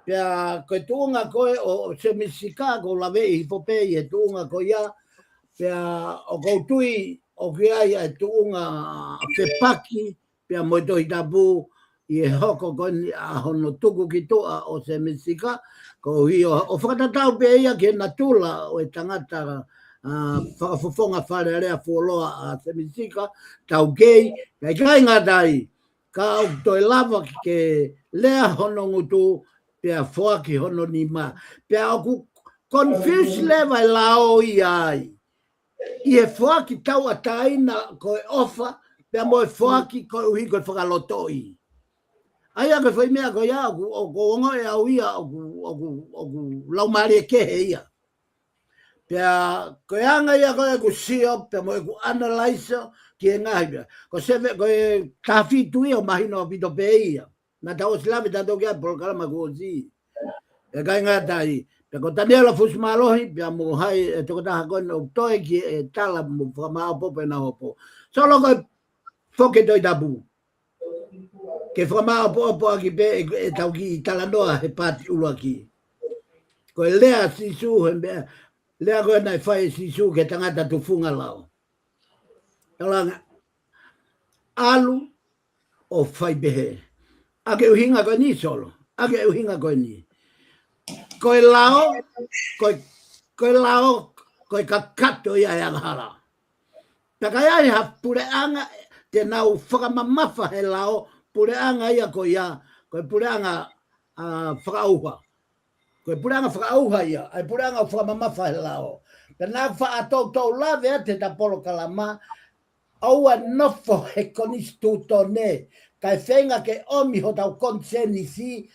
Pea ko e tuʻunga ko ē ʻo, ʻo Sēmisi Sika, ʻoku ou laveʻi hifo pē ʻi he tuʻunga ko ia, pea ʻoku ou tui ʻoku ʻi ai ʻa e tuʻunga fepaki, pea mo e Tohi Tapu ʻi he hoko ko eni ʻa hono tuku ki tuʻa ʻo Sēmisi Sika, koeʻuhi ʻo, ʻo fakatatau pē ia ki he natula ʻo e tangata, ʻa, fakafofonga Fale Alea fuoloa ʻa Sēmisi Sika, taukei, pea ʻikai ngata ai, ka ʻoku toe lava ke lea hono ngutu, pea foaki hono nima. Pea ʻoku confuse leva e lao ia ai. ʻI he foaki tauʻatāina ko e ʻofa, pea mo e foaki koeʻuhi ko e fakalotoʻi. ʻA ia ko e foʻi meʻa ko ia, ʻoku, ʻoku ongoʻi ʻe au ia, ʻoku, ʻoku, ʻoku laumālie kehe ia. Pea ko e anga ia ko ē ʻeku sio, pea mo ʻeku analyze ki he ngaahi meʻa. Ko e seve, ko e taha fitu ia ʻoku mahino ʻaupito pē ia. Naʻa tau ʻosi lave tautolu ki ai he polokalama kuo ʻosi. ʻIkai ngata ai. Pea ko Taniela Fusimālohi, pea mo hai e tokotaha ko eni ʻoku toe ki he tala mo fakamāʻopoʻopo ʻenau hopo. Solo ko e foki e Tohi Tapu. Ke fakamāʻopoʻopo ʻaki pē ʻe, ʻetau kiʻi talanoa he paati ʻuluaki. Ko e lea ʻa Sīsū he meʻa, lea ko ē naʻe fai ʻe Sīsū ki he tangata tufunga lao. Talanga, ʻalu ʻo fai pehē. ʻA e ʻuhinga ko eni Solo, ʻa e ʻuhinga ko eni. Ko e lao, ko e, ko e lao, ko e kakato ia ʻo e angahala. Pea ka ʻi ai ha puleʻanga te nau fakamamafa he lao, puleʻanga ia ko ia, ko e puleʻanga, ʻa, fakaʻauha. Ko e puleʻanga fakaʻauha ia, ʻa e puleʻanga ʻoku fakamamafa he lao. Pea naʻa faʻa toutou lave atu he ta polokalama, ʻoua ʻe nofo he konisitūtone, kae feinga ke ʻomi hotau konisēnisi,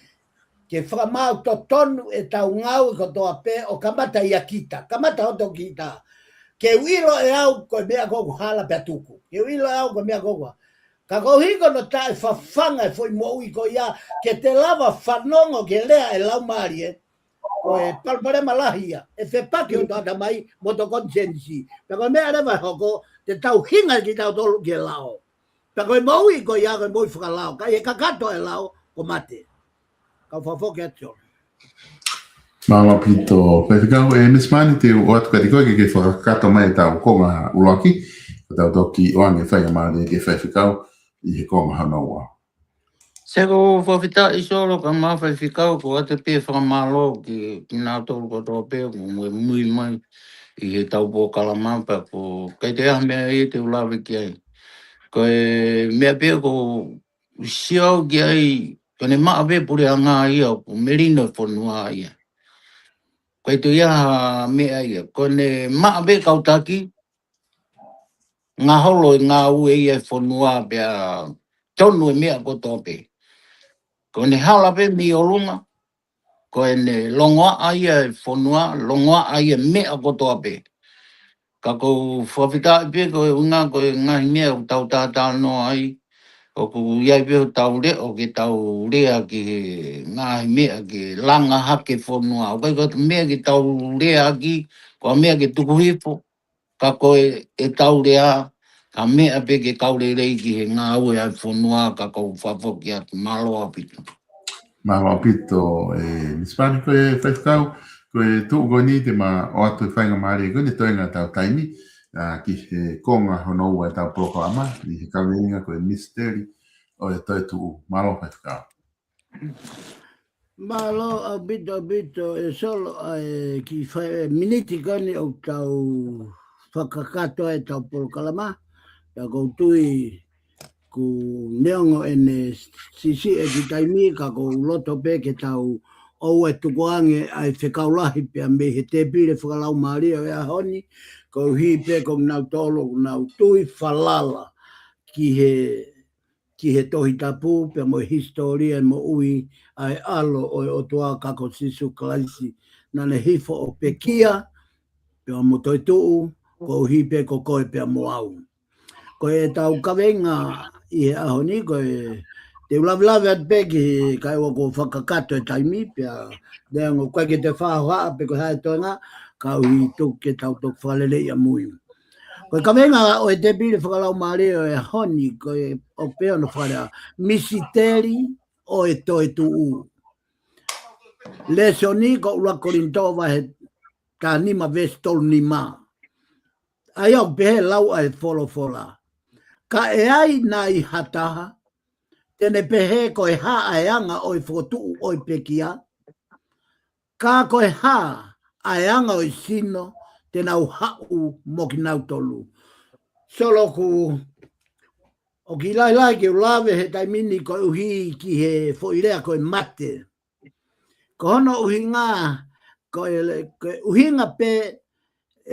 ke fakamaau totonu ʻetau ngāue kotoa pē ʻo kamata ia kita, kamata hoto kita. Ke u ʻilo ʻe au ko e meʻa ko ē ʻoku hala pea tuku. Ke u ʻilo ʻe au ko e meʻa ko ē ʻoku hala. Ka koeʻuhi ko hono taʻefafanga e foʻi moʻui ko ia, ke te lava fanongo ki he lea ʻa e Laumālie, ko e palopalema lahi ia, ʻe fepaki hoto ʻatamai mo hoto konisēnisi. Pea ko e meʻa leva ʻe hoko, te tau hinga kitautolu ki he lao. Pea ko e moʻui ko ia, ko e moʻui fakalao. Ka ʻi he kakato e lao, ko e mate. Kau fakafoki atu. Mālō ʻaupito, Faifekau, ē, Miss Mani, te u ʻoatu kiate koe ke ke fakakakato mai ʻetau konga ʻuluaki, ka tau toki ʻoange faingamālie ki he Faifekau ʻi he konga hono ua. Sē, ʻoku ou fakafetaʻi Solo kae ʻumaʻā Faifekau, ʻoku ou ʻoatu pē e fakamālō ki, kinautolu kotoa pē ʻoku mui, mui mai ʻi heʻetau polokalama pea ʻoku ʻikai toe ʻi ai ha meʻa ia te u lave ki ai. Ko e meʻa pē ʻoku ou sio ki ai, ko ʻene maʻa pē puleʻanga ia ʻoku melino e fonua ia. ʻIkai toe ʻi ai ha meʻa ia. Ko ʻene maʻa pē kau taki, ngaholo e ngāue ia e fonua pea tonu e meʻa kotoa pē. Ko ʻene hala pē mei ʻolunga, ko ʻene longoaʻa ia e fonua, longoaʻa ia e meʻa kotoa pē. Ka ʻoku ou fakafetaʻi pē ko e ʻuhinga ko e ngaahi meʻa ʻoku tau talanoa ai, ʻoku ʻi ai pē hotau leʻo ke tau lea ki he ngaahi meʻa ke langa hake e fonua. ʻOku ʻikai ko ha meʻa ke tau lea ʻaki, ko ha meʻa ke tuku hifo, ka ko e, ʻetau lea, ka meʻa pē ke kau lelei ki he ngāue ʻa e fonua. Ka ʻoku ou fakafoki atu, mālō ʻaupito. Mālō ʻaupito, ē, Miss Mani, ko e Faifekau, ko e tuʻu ko eni te ma ʻoatu e faingamālie ko eni toenga ʻetau taimi, ʻa, ki he konga hono ua ʻetau polokalama, ʻi he kaveinga ko e Misiteli ʻo e Toetuʻu. Mālō Faifekau. Mālō ʻaupito, ʻaupito, ē Solo, ʻa e kiʻi fai, ē, miniti ko eni ʻoku tau fakakakato ai ʻetau polokalama. Pea ʻoku ou tui ʻoku neongo ʻene siʻisiʻi e kiʻi taimi, ka ʻoku ou loto pē ke tau ʻoua ʻe tukuange ʻa e fekau lahi pea mei he tēpile fakalaumālie ʻo e ʻaho ni, koeʻuhi pē ko kinautolu ʻoku nau tui falala ki he, ki he Tohi Tapu pea mo e hisitōlia e moʻui ʻa e ʻAlo ʻo e ʻOtua, ka ko Sīsū Kalaisi, naʻa ne hifo ʻo pekia, pea mo toetuʻu, koeʻuhi pē ko koe pea mo au. Ko ʻetau kaveinga ʻi he ʻaho ni, ko e te u lavelave atu pē ki he, kae ʻoua kuo fakakakato e taimi, pea neongo ʻoku ʻikai ke toe fakahohaʻa pe ko e hā e toenga, ka ʻoku ou tui ke tau toki fakaleleiʻi ʻamui. Ko e kaveinga ʻo e tēpile fakalaumālie ʻo e ʻaho ni, ko e ʻoku pehē hono fakalea, Misiteli ʻo e Toetuʻu. Lēsoni ko e ʻuluaki Kolinitō vahe taha nima veesi tolu nima. ʻA ia ʻoku pehē lau ʻa e folofola. Ka ʻe ai nai ha taha, te ne pehē ko e hā ʻa e anga ʻo e fokotuʻu ʻo e pekia, ka ko e hā ʻa e anga ʻo e sino te nau haʻu mo kinautolu. Solo, ʻoku ʻikai lahi ke u lave he taimi ni koeʻuhi ki he foʻi lea ko e mate. Ko hono ʻuhinga, ko e, ko e ʻuhinga pē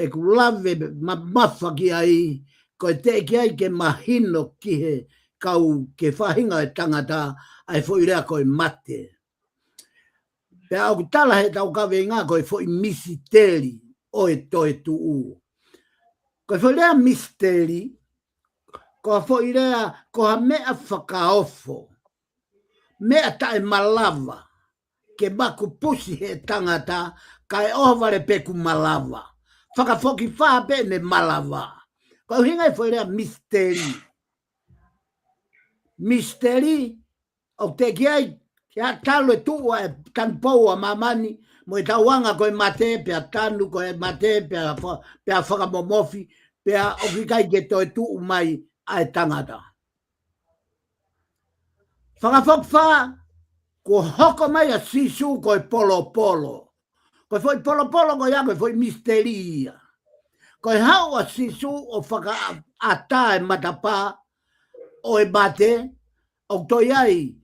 ʻeku lave mamafa ki ai, ko e teʻeki ai ke mahino ki he kau, ki he faʻahinga ʻo e tangata, ʻa e foʻi lea ko e mate. Pea ʻoku tala he tau kaveinga ko e foʻi misiteli ʻo e toetuʻu. Ko e foʻi lea misiteli, ko ha foʻi lea, ko ha meʻa fakaofo, meʻa taʻemalava ke makupusi he tangata, kae ʻohovale pē kuo malava. Fakafokifā pē ʻene malava. Ko e ʻuhinga e foʻi lea misiteli. Misiteli, ʻoku teʻeki ai ke talu e tuʻu ʻa e tanupou ʻa māmani, mo e tauanga ko e mate, pea tanu ko e mate, pea fa-, pea fakamomofi, pea ʻoku ʻikai ke toe tuʻu mai ʻa e tangata. Fakafokifā, kuo hoko mai ʻa Sīsū ko e polopolo. Ko e foʻi polopolo ko ia ko e foʻi misiteli ia. Ko e haʻu ʻa Sīsū ʻo fakaʻatā e matapā ʻo e mate, ʻoku toe ʻi ai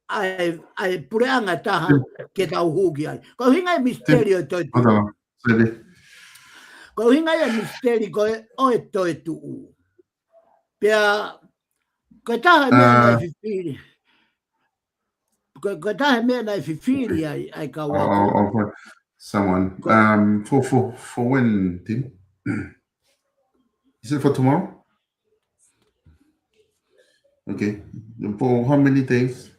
ʻa e, ʻa e puleʻanga ʻe taha ke tau hū ki ai. Ko e ʻuhinga e misiteli ʻo e toetuʻu. Hold on. Steady. Ko e ʻuhinga ia e misiteli ko e ʻo e toetuʻu. Pea, ko e taha e meʻa naʻe fifili. Ko, ko e taha e meʻa naʻe fifili ai, ʻa e kau ako. I'll, I'll find someone. Um, for, for, for when, Tim? Is it for tomorrow? Okay. For how many days?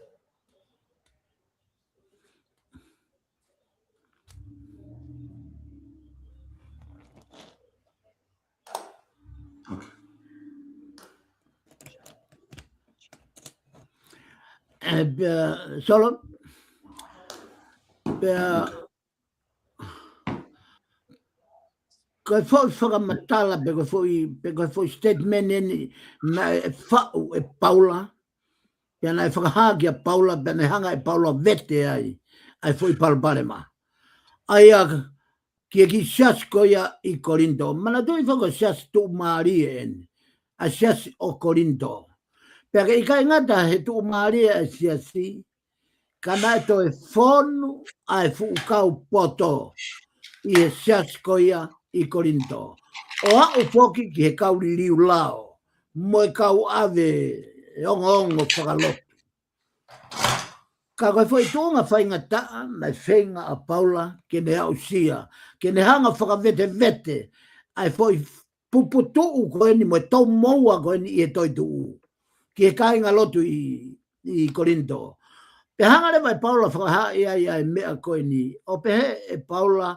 Okay. And, uh, Solomon, uh, ko e foʻi fakamatala, pe ko e foʻi, pe ko e foʻi statement eni naʻe faʻu ʻe Paula, pea naʻe fakahā kia Paula, pea naʻe hanga ʻe Paula vete ai ʻa e foʻi palopalema. ʻA ia ki he kiʻi siasi ko ia ʻi Kolinitō. Manatuʻi foki ko e siasi tuʻumālie eni, ʻa e siasi ʻo Kolinitō. Pea ʻikai ngata he tuʻumālie ʻa e siasi, ka naʻe toe fonu ʻa e fuʻu kau poto ʻi he siasi ko ia ʻi Kolinitō, ʻo aʻu foki ki he kau liliu lao mo e kau ʻave ongoongo fakalotu. Ka ko e foʻi tuʻunga faingataʻa naʻe feinga ʻa Paula ke ne aʻusia, ke ne hanga fakavetevete ʻa e foʻi puputuʻu ko eni mo e toumoua ko eni ʻi he toetuʻu ki he kāingalotu ʻi, ʻi Kolinitō. Pea hanga leva ʻe Paula fakahā ʻa e, ʻa e meʻa ko eni. ʻO pehē ʻe Paula,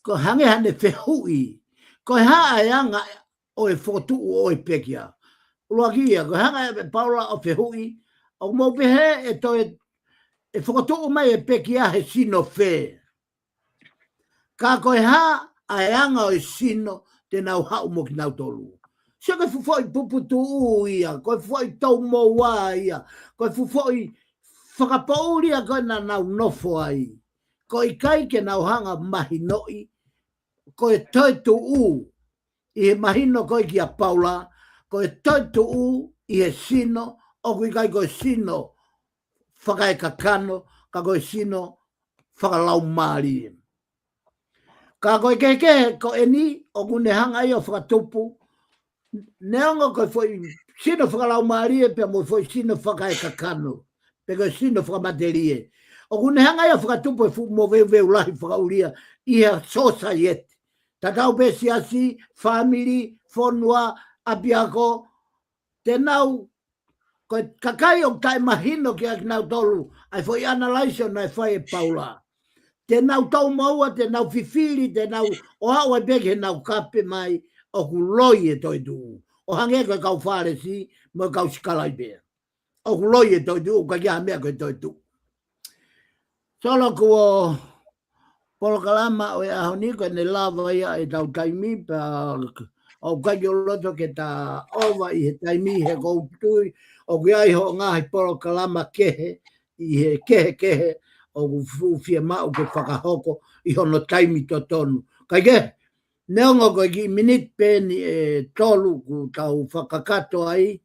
ko e hangē haʻane fehuʻi, ko e hā ʻa e anga ʻo e fokotuʻu ʻo e pekia. ʻUluaki ia, ko e hanga ʻe Paula ʻo fehuʻi, ʻoku mou pehē ʻe toe, ʻe fokotuʻu mai e pekia he sino fē? Ka ko e hā ʻa e anga ʻo e sino te nau haʻu mo kinautolu? Sio ki he fuʻu foʻi puputuʻu ia, ko e foʻi toumoua ia, ko e fuʻu foʻi fakapoʻuli ia ko ē naʻa nau nofo ai. Ko e ʻikai ke nau hanga mahinoʻi, ko e toetuʻu ʻi he mahino ko ē kia Paula, ko e toetuʻu ʻi he sino, ʻoku ʻikai ko e sino fakaekakano, ka ko e sino fakalaumālie. Ka ko e kehekehe ko eni, ʻoku ne hanga ia ʻo fakatupu, neongo ko e foʻi sino fakalaumālie pea mo e foʻi sino fakaekakano, pe ko e sino fakamatelie. ʻOku ne hanga ia ʻo fakatupu e fuʻu moveuveu lahi fakaʻulia ʻi he sōsaieti. Tatau pē siasi, fāmili, fonua, ʻapiako, te nau, ko e kakai ʻoku taʻemahino kia kinautolu ʻa e foʻi analysis naʻe fai ʻe Paula. Te nau toumoua, te nau fifili, te nau ō ʻo aʻu ai pē ki heʻenau kape mai, ʻoku loi e toetuʻu. ʻO hangē ko e kau Fālesi mo e kau sikalaipe. ʻOku loi e toetuʻu, ʻikai ha meʻa ko e toetuʻu. Solo, ko e polokalama ʻo e ʻaho ni, ko ʻene lava ia ʻetau taimi, pea ʻoku ʻikai ke u loto ke ta ʻova ʻi he taimi, he ʻoku ou tui ʻoku ʻi ai hoʻo ngaahi polokalama kehe, ʻi he kehekehe, ʻoku fuʻu fiemaʻu ke fakahoko ʻi hono taimi totonu. Kae kehe, neongo ko e kiʻi miniti pē eni ʻe tolu kuo tau fakakakato ai,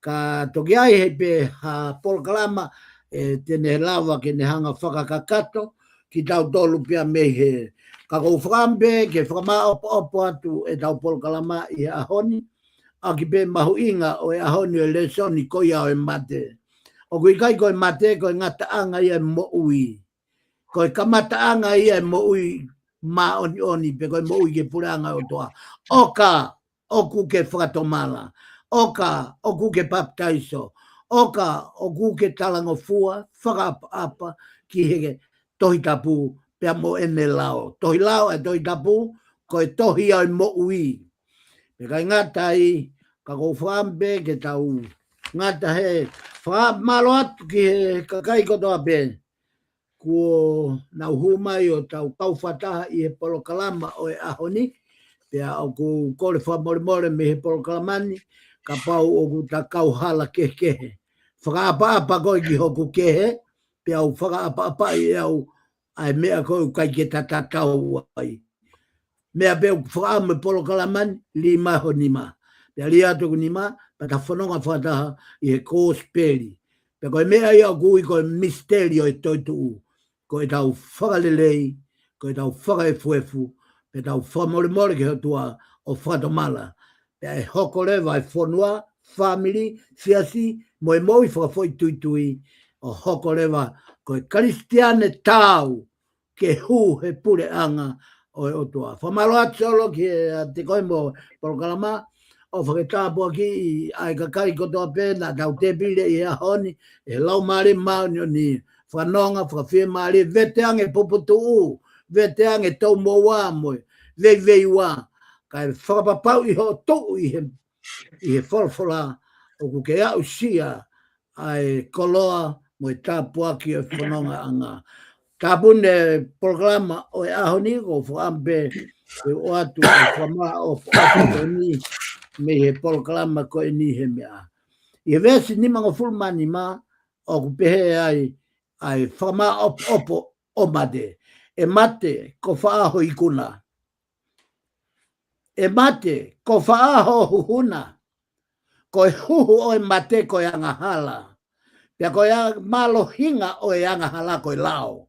ka toki ʻi ai pē ha polokalama ʻe te ne lava ke ne hanga fakakakato kitautolu pea mei he. Ka ʻoku ou fakaʻamu pē ke fakamāʻopoʻopo atu ʻetau polokalama ʻi he ʻaho ni, ʻaki pē mahuʻinga ʻo e ʻaho ni ʻo e lēsoni ko ia ʻo e mate. ʻOku ʻikai ko e mate ko e ngataʻanga ia ʻo e moʻui. Ko e kamataʻanga ia ʻo e moʻui māʻoniʻoni, pe ko e moʻui ki he puleʻanga ʻo e ʻOtua. ʻOka ʻoku ke fakatomala. ʻOka ʻoku ke papitaiso. ʻOka ʻoku ke talangofua, fakaʻapaʻapa ki he Tohi Tapu pea mo ʻene lao. Tohi lao ʻa e Tohi Tapu, ko e tohi ia ʻo e moʻui. Pea ʻikai ngata ai, ka ʻoku ou fakaʻamu pē ke tau ngata he fakamālō atu ki he kakai kotoa pē kuo nau hū mai ʻo tau kau fakataha ʻi he polokalama ʻo e ʻaho ni, pea ʻoku ou kole fakamolemole mei he polokalama ni, kapau ʻoku ta kau hala kehekehe. Fakaʻapaʻapa koe ki hoku kehe, pea u fakaʻapaʻapaʻi ʻe au ʻa e meʻa ko ē ʻoku ʻikai ke ta tatau ai. Meʻa pē ʻoku fakaʻamu e polokalama ni, lī mai ho nima. Pea lī atu hoku nima, pea ta fononga fakataha ʻi he kosipeli. Pea ko e meʻa ia ʻoku ui ko e misiteli ʻo e toetuʻu. Ko ʻetau fakalelei, ko ʻetau fakaefuefu, pea tau fakamolemole ki he ʻOtua ʻo fakatomala. Pea ʻe hoko leva e fonua, fāmili, siasi, mo e moʻui fakafoʻituitui, ʻo hoko leva ko e Kalisitiane taau ke hū he puleʻanga ʻo e ʻOtua. Fakamālō atu Solo kiate koe mo e polokalama, ʻofa ke tāpuakiʻi ʻa e kakai kotoa pē naʻa tau tēpile ʻi he ʻaho ni, ʻe he Laumālie Māʻoniʻoni, fakanonga, fakafiemālie, vete ange puputuʻu, vete ange toumoua mo e veiveiua, kae fakapapauʻi hoʻo tuʻu ʻi he, ʻi he folofola, ʻoku ke aʻusia ʻa e koloa mo e tāpuaki ʻo e fonongaʻanga. Tāpuni e polokalama ʻo e ʻaho ni, ʻoku ou fakaʻamu pē ke u ʻoatu ʻa e fakamāʻopoʻopo ko eni mei he polokalama ko eni he meʻa. ʻI he veesi nimangofulu mā nima, ʻoku pehē ai ʻa e fakamāʻopoʻopo ʻo e mate. ʻE mate, ko fē ho ikuna? ʻE mate, ko fē ho huhuna? Ko e huhu ʻo e mate ko e angahala. Pea ko e a-, mālohinga ʻo e angahala ko e lao.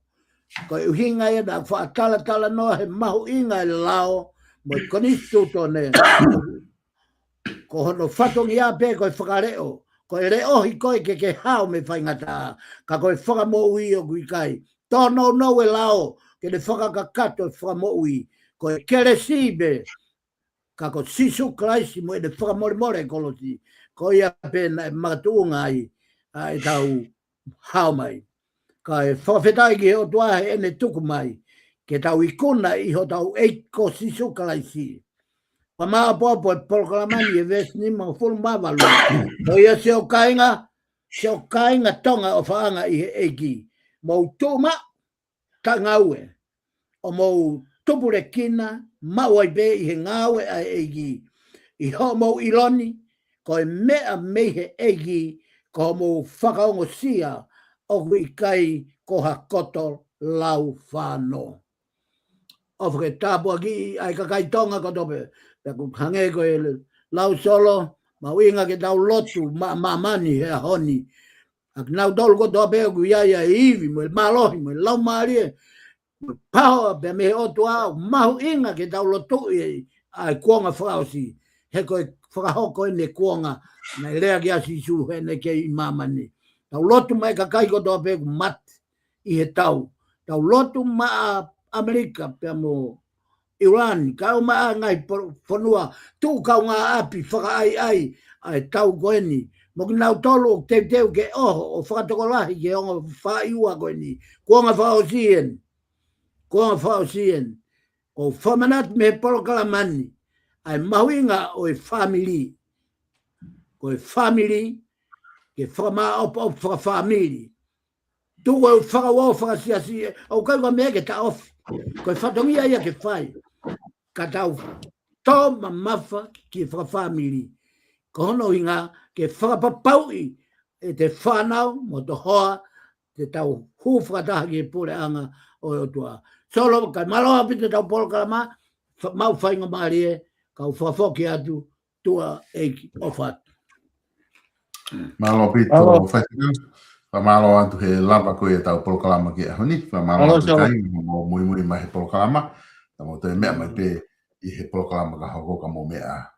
Ko e ʻuhinga ia naʻa ku faʻa talatalanoa he mahuʻinga e lao mo e konisitūtone. Ko hono fatongia pē ko e fakaleʻo, ko e leʻohi koe ke ke hao mei he faingataʻa, ka ko e fakamoʻui ʻoku ʻikai. Tōnounou e lao ke ne fakakakato e fakamoʻui. Ko e kelesi pē, ka ko Sīsū Kalaisi mo ʻene fakamolemole he kolosi, ko ia pē naʻe makatuʻunga ai ʻa ʻetau hao mai. Kae fakafetaʻi ki he ʻOtua heʻene tuku mai ke tau ikuna ʻi hotau ʻEiki ko Sīsū Kalaisi. Fakamāʻopoʻopo e polokalama ni ʻi he veesi nimangofulu mā valu. Ko ia siʻoku kāinga, siʻoku kāinga Tonga ʻofaʻanga ʻi he ʻEiki, mou tuʻu maʻu, taʻengaue, ʻo mou tupulekina, maʻu ai pē ʻi he ngāue ʻa e ʻEiki. ʻI hoʻomou ʻilo ni, ko e meʻa mei he ʻEiki, ko hoʻomou fakaongosia, ʻoku ʻikai ko ha koto lau fānō. ʻOfa ke tāpuakiʻi ʻa e kakai Tonga kotoa pē, pea ʻoku hangē ko e lau Solo, mahuʻinga ke tau lotu maʻa māmani he ʻaho ni. ʻA kinautolu kotoa pē ʻoku ʻi ai ʻa e ivi, mo e mālohi, mo e laumālie, mo e paoa pē mei he ʻOtua, ʻoku mahuʻinga ke tau lotuʻi ʻa e kuonga fakaʻosi. He ko e fakahoko eni e kuonga naʻe lea ki ai ʻa Sīsū heʻene kei ʻi māmani. Tau lotu maʻa e kakai kotoa pē ʻoku mate ʻi he tau. Tau lotu maʻa ʻAmelika pea mo ʻIulani, kae ʻumaʻā e ngaahi po-, fonua tuʻu kaungāʻapi fakaʻaiʻai ʻa e tau ko eni. Mo kinautolu ʻoku teuteu ke ʻoho ʻo fakatokolahi ki he ongo faʻiua ko eni. Kuonga fakaʻosi eni. Kuonga fakaʻosi eni. ʻOku ou fakamanatu mei he polokalama ni ʻa e mahuʻinga ʻo e fāmili. Ko e fāmili, ke fakamāʻopoʻopo fakafāmili. Tuku e fakauau fakasiasi, ʻoku ʻikai ko ha meʻa ke taʻofi. Ko e fatongia ia ke fai. Ka tau tō mamafa ki he fakafāmili. Ko hono ʻuhinga ke fakapapauʻi ʻete fānau mo hoto hoa, te tau hū fakataha ki he puleʻanga ʻo e ʻOtua. Solo, kae mālō ʻaupito ʻetau polokalama, fa-, mau faingamālie, kau fakafoki atu, tuʻa ʻEiki ʻofa atu. Mālō ʻaupito, faifekau. Fakamālō atu he lava ko ia ʻetau polokalama ki he ʻaho ni. Fakamālō atu kāinga ʻoku mou muimui mai he polokalama. Tau toe meʻa mai pē ʻi he polokalama ka hoko ka mou meʻa.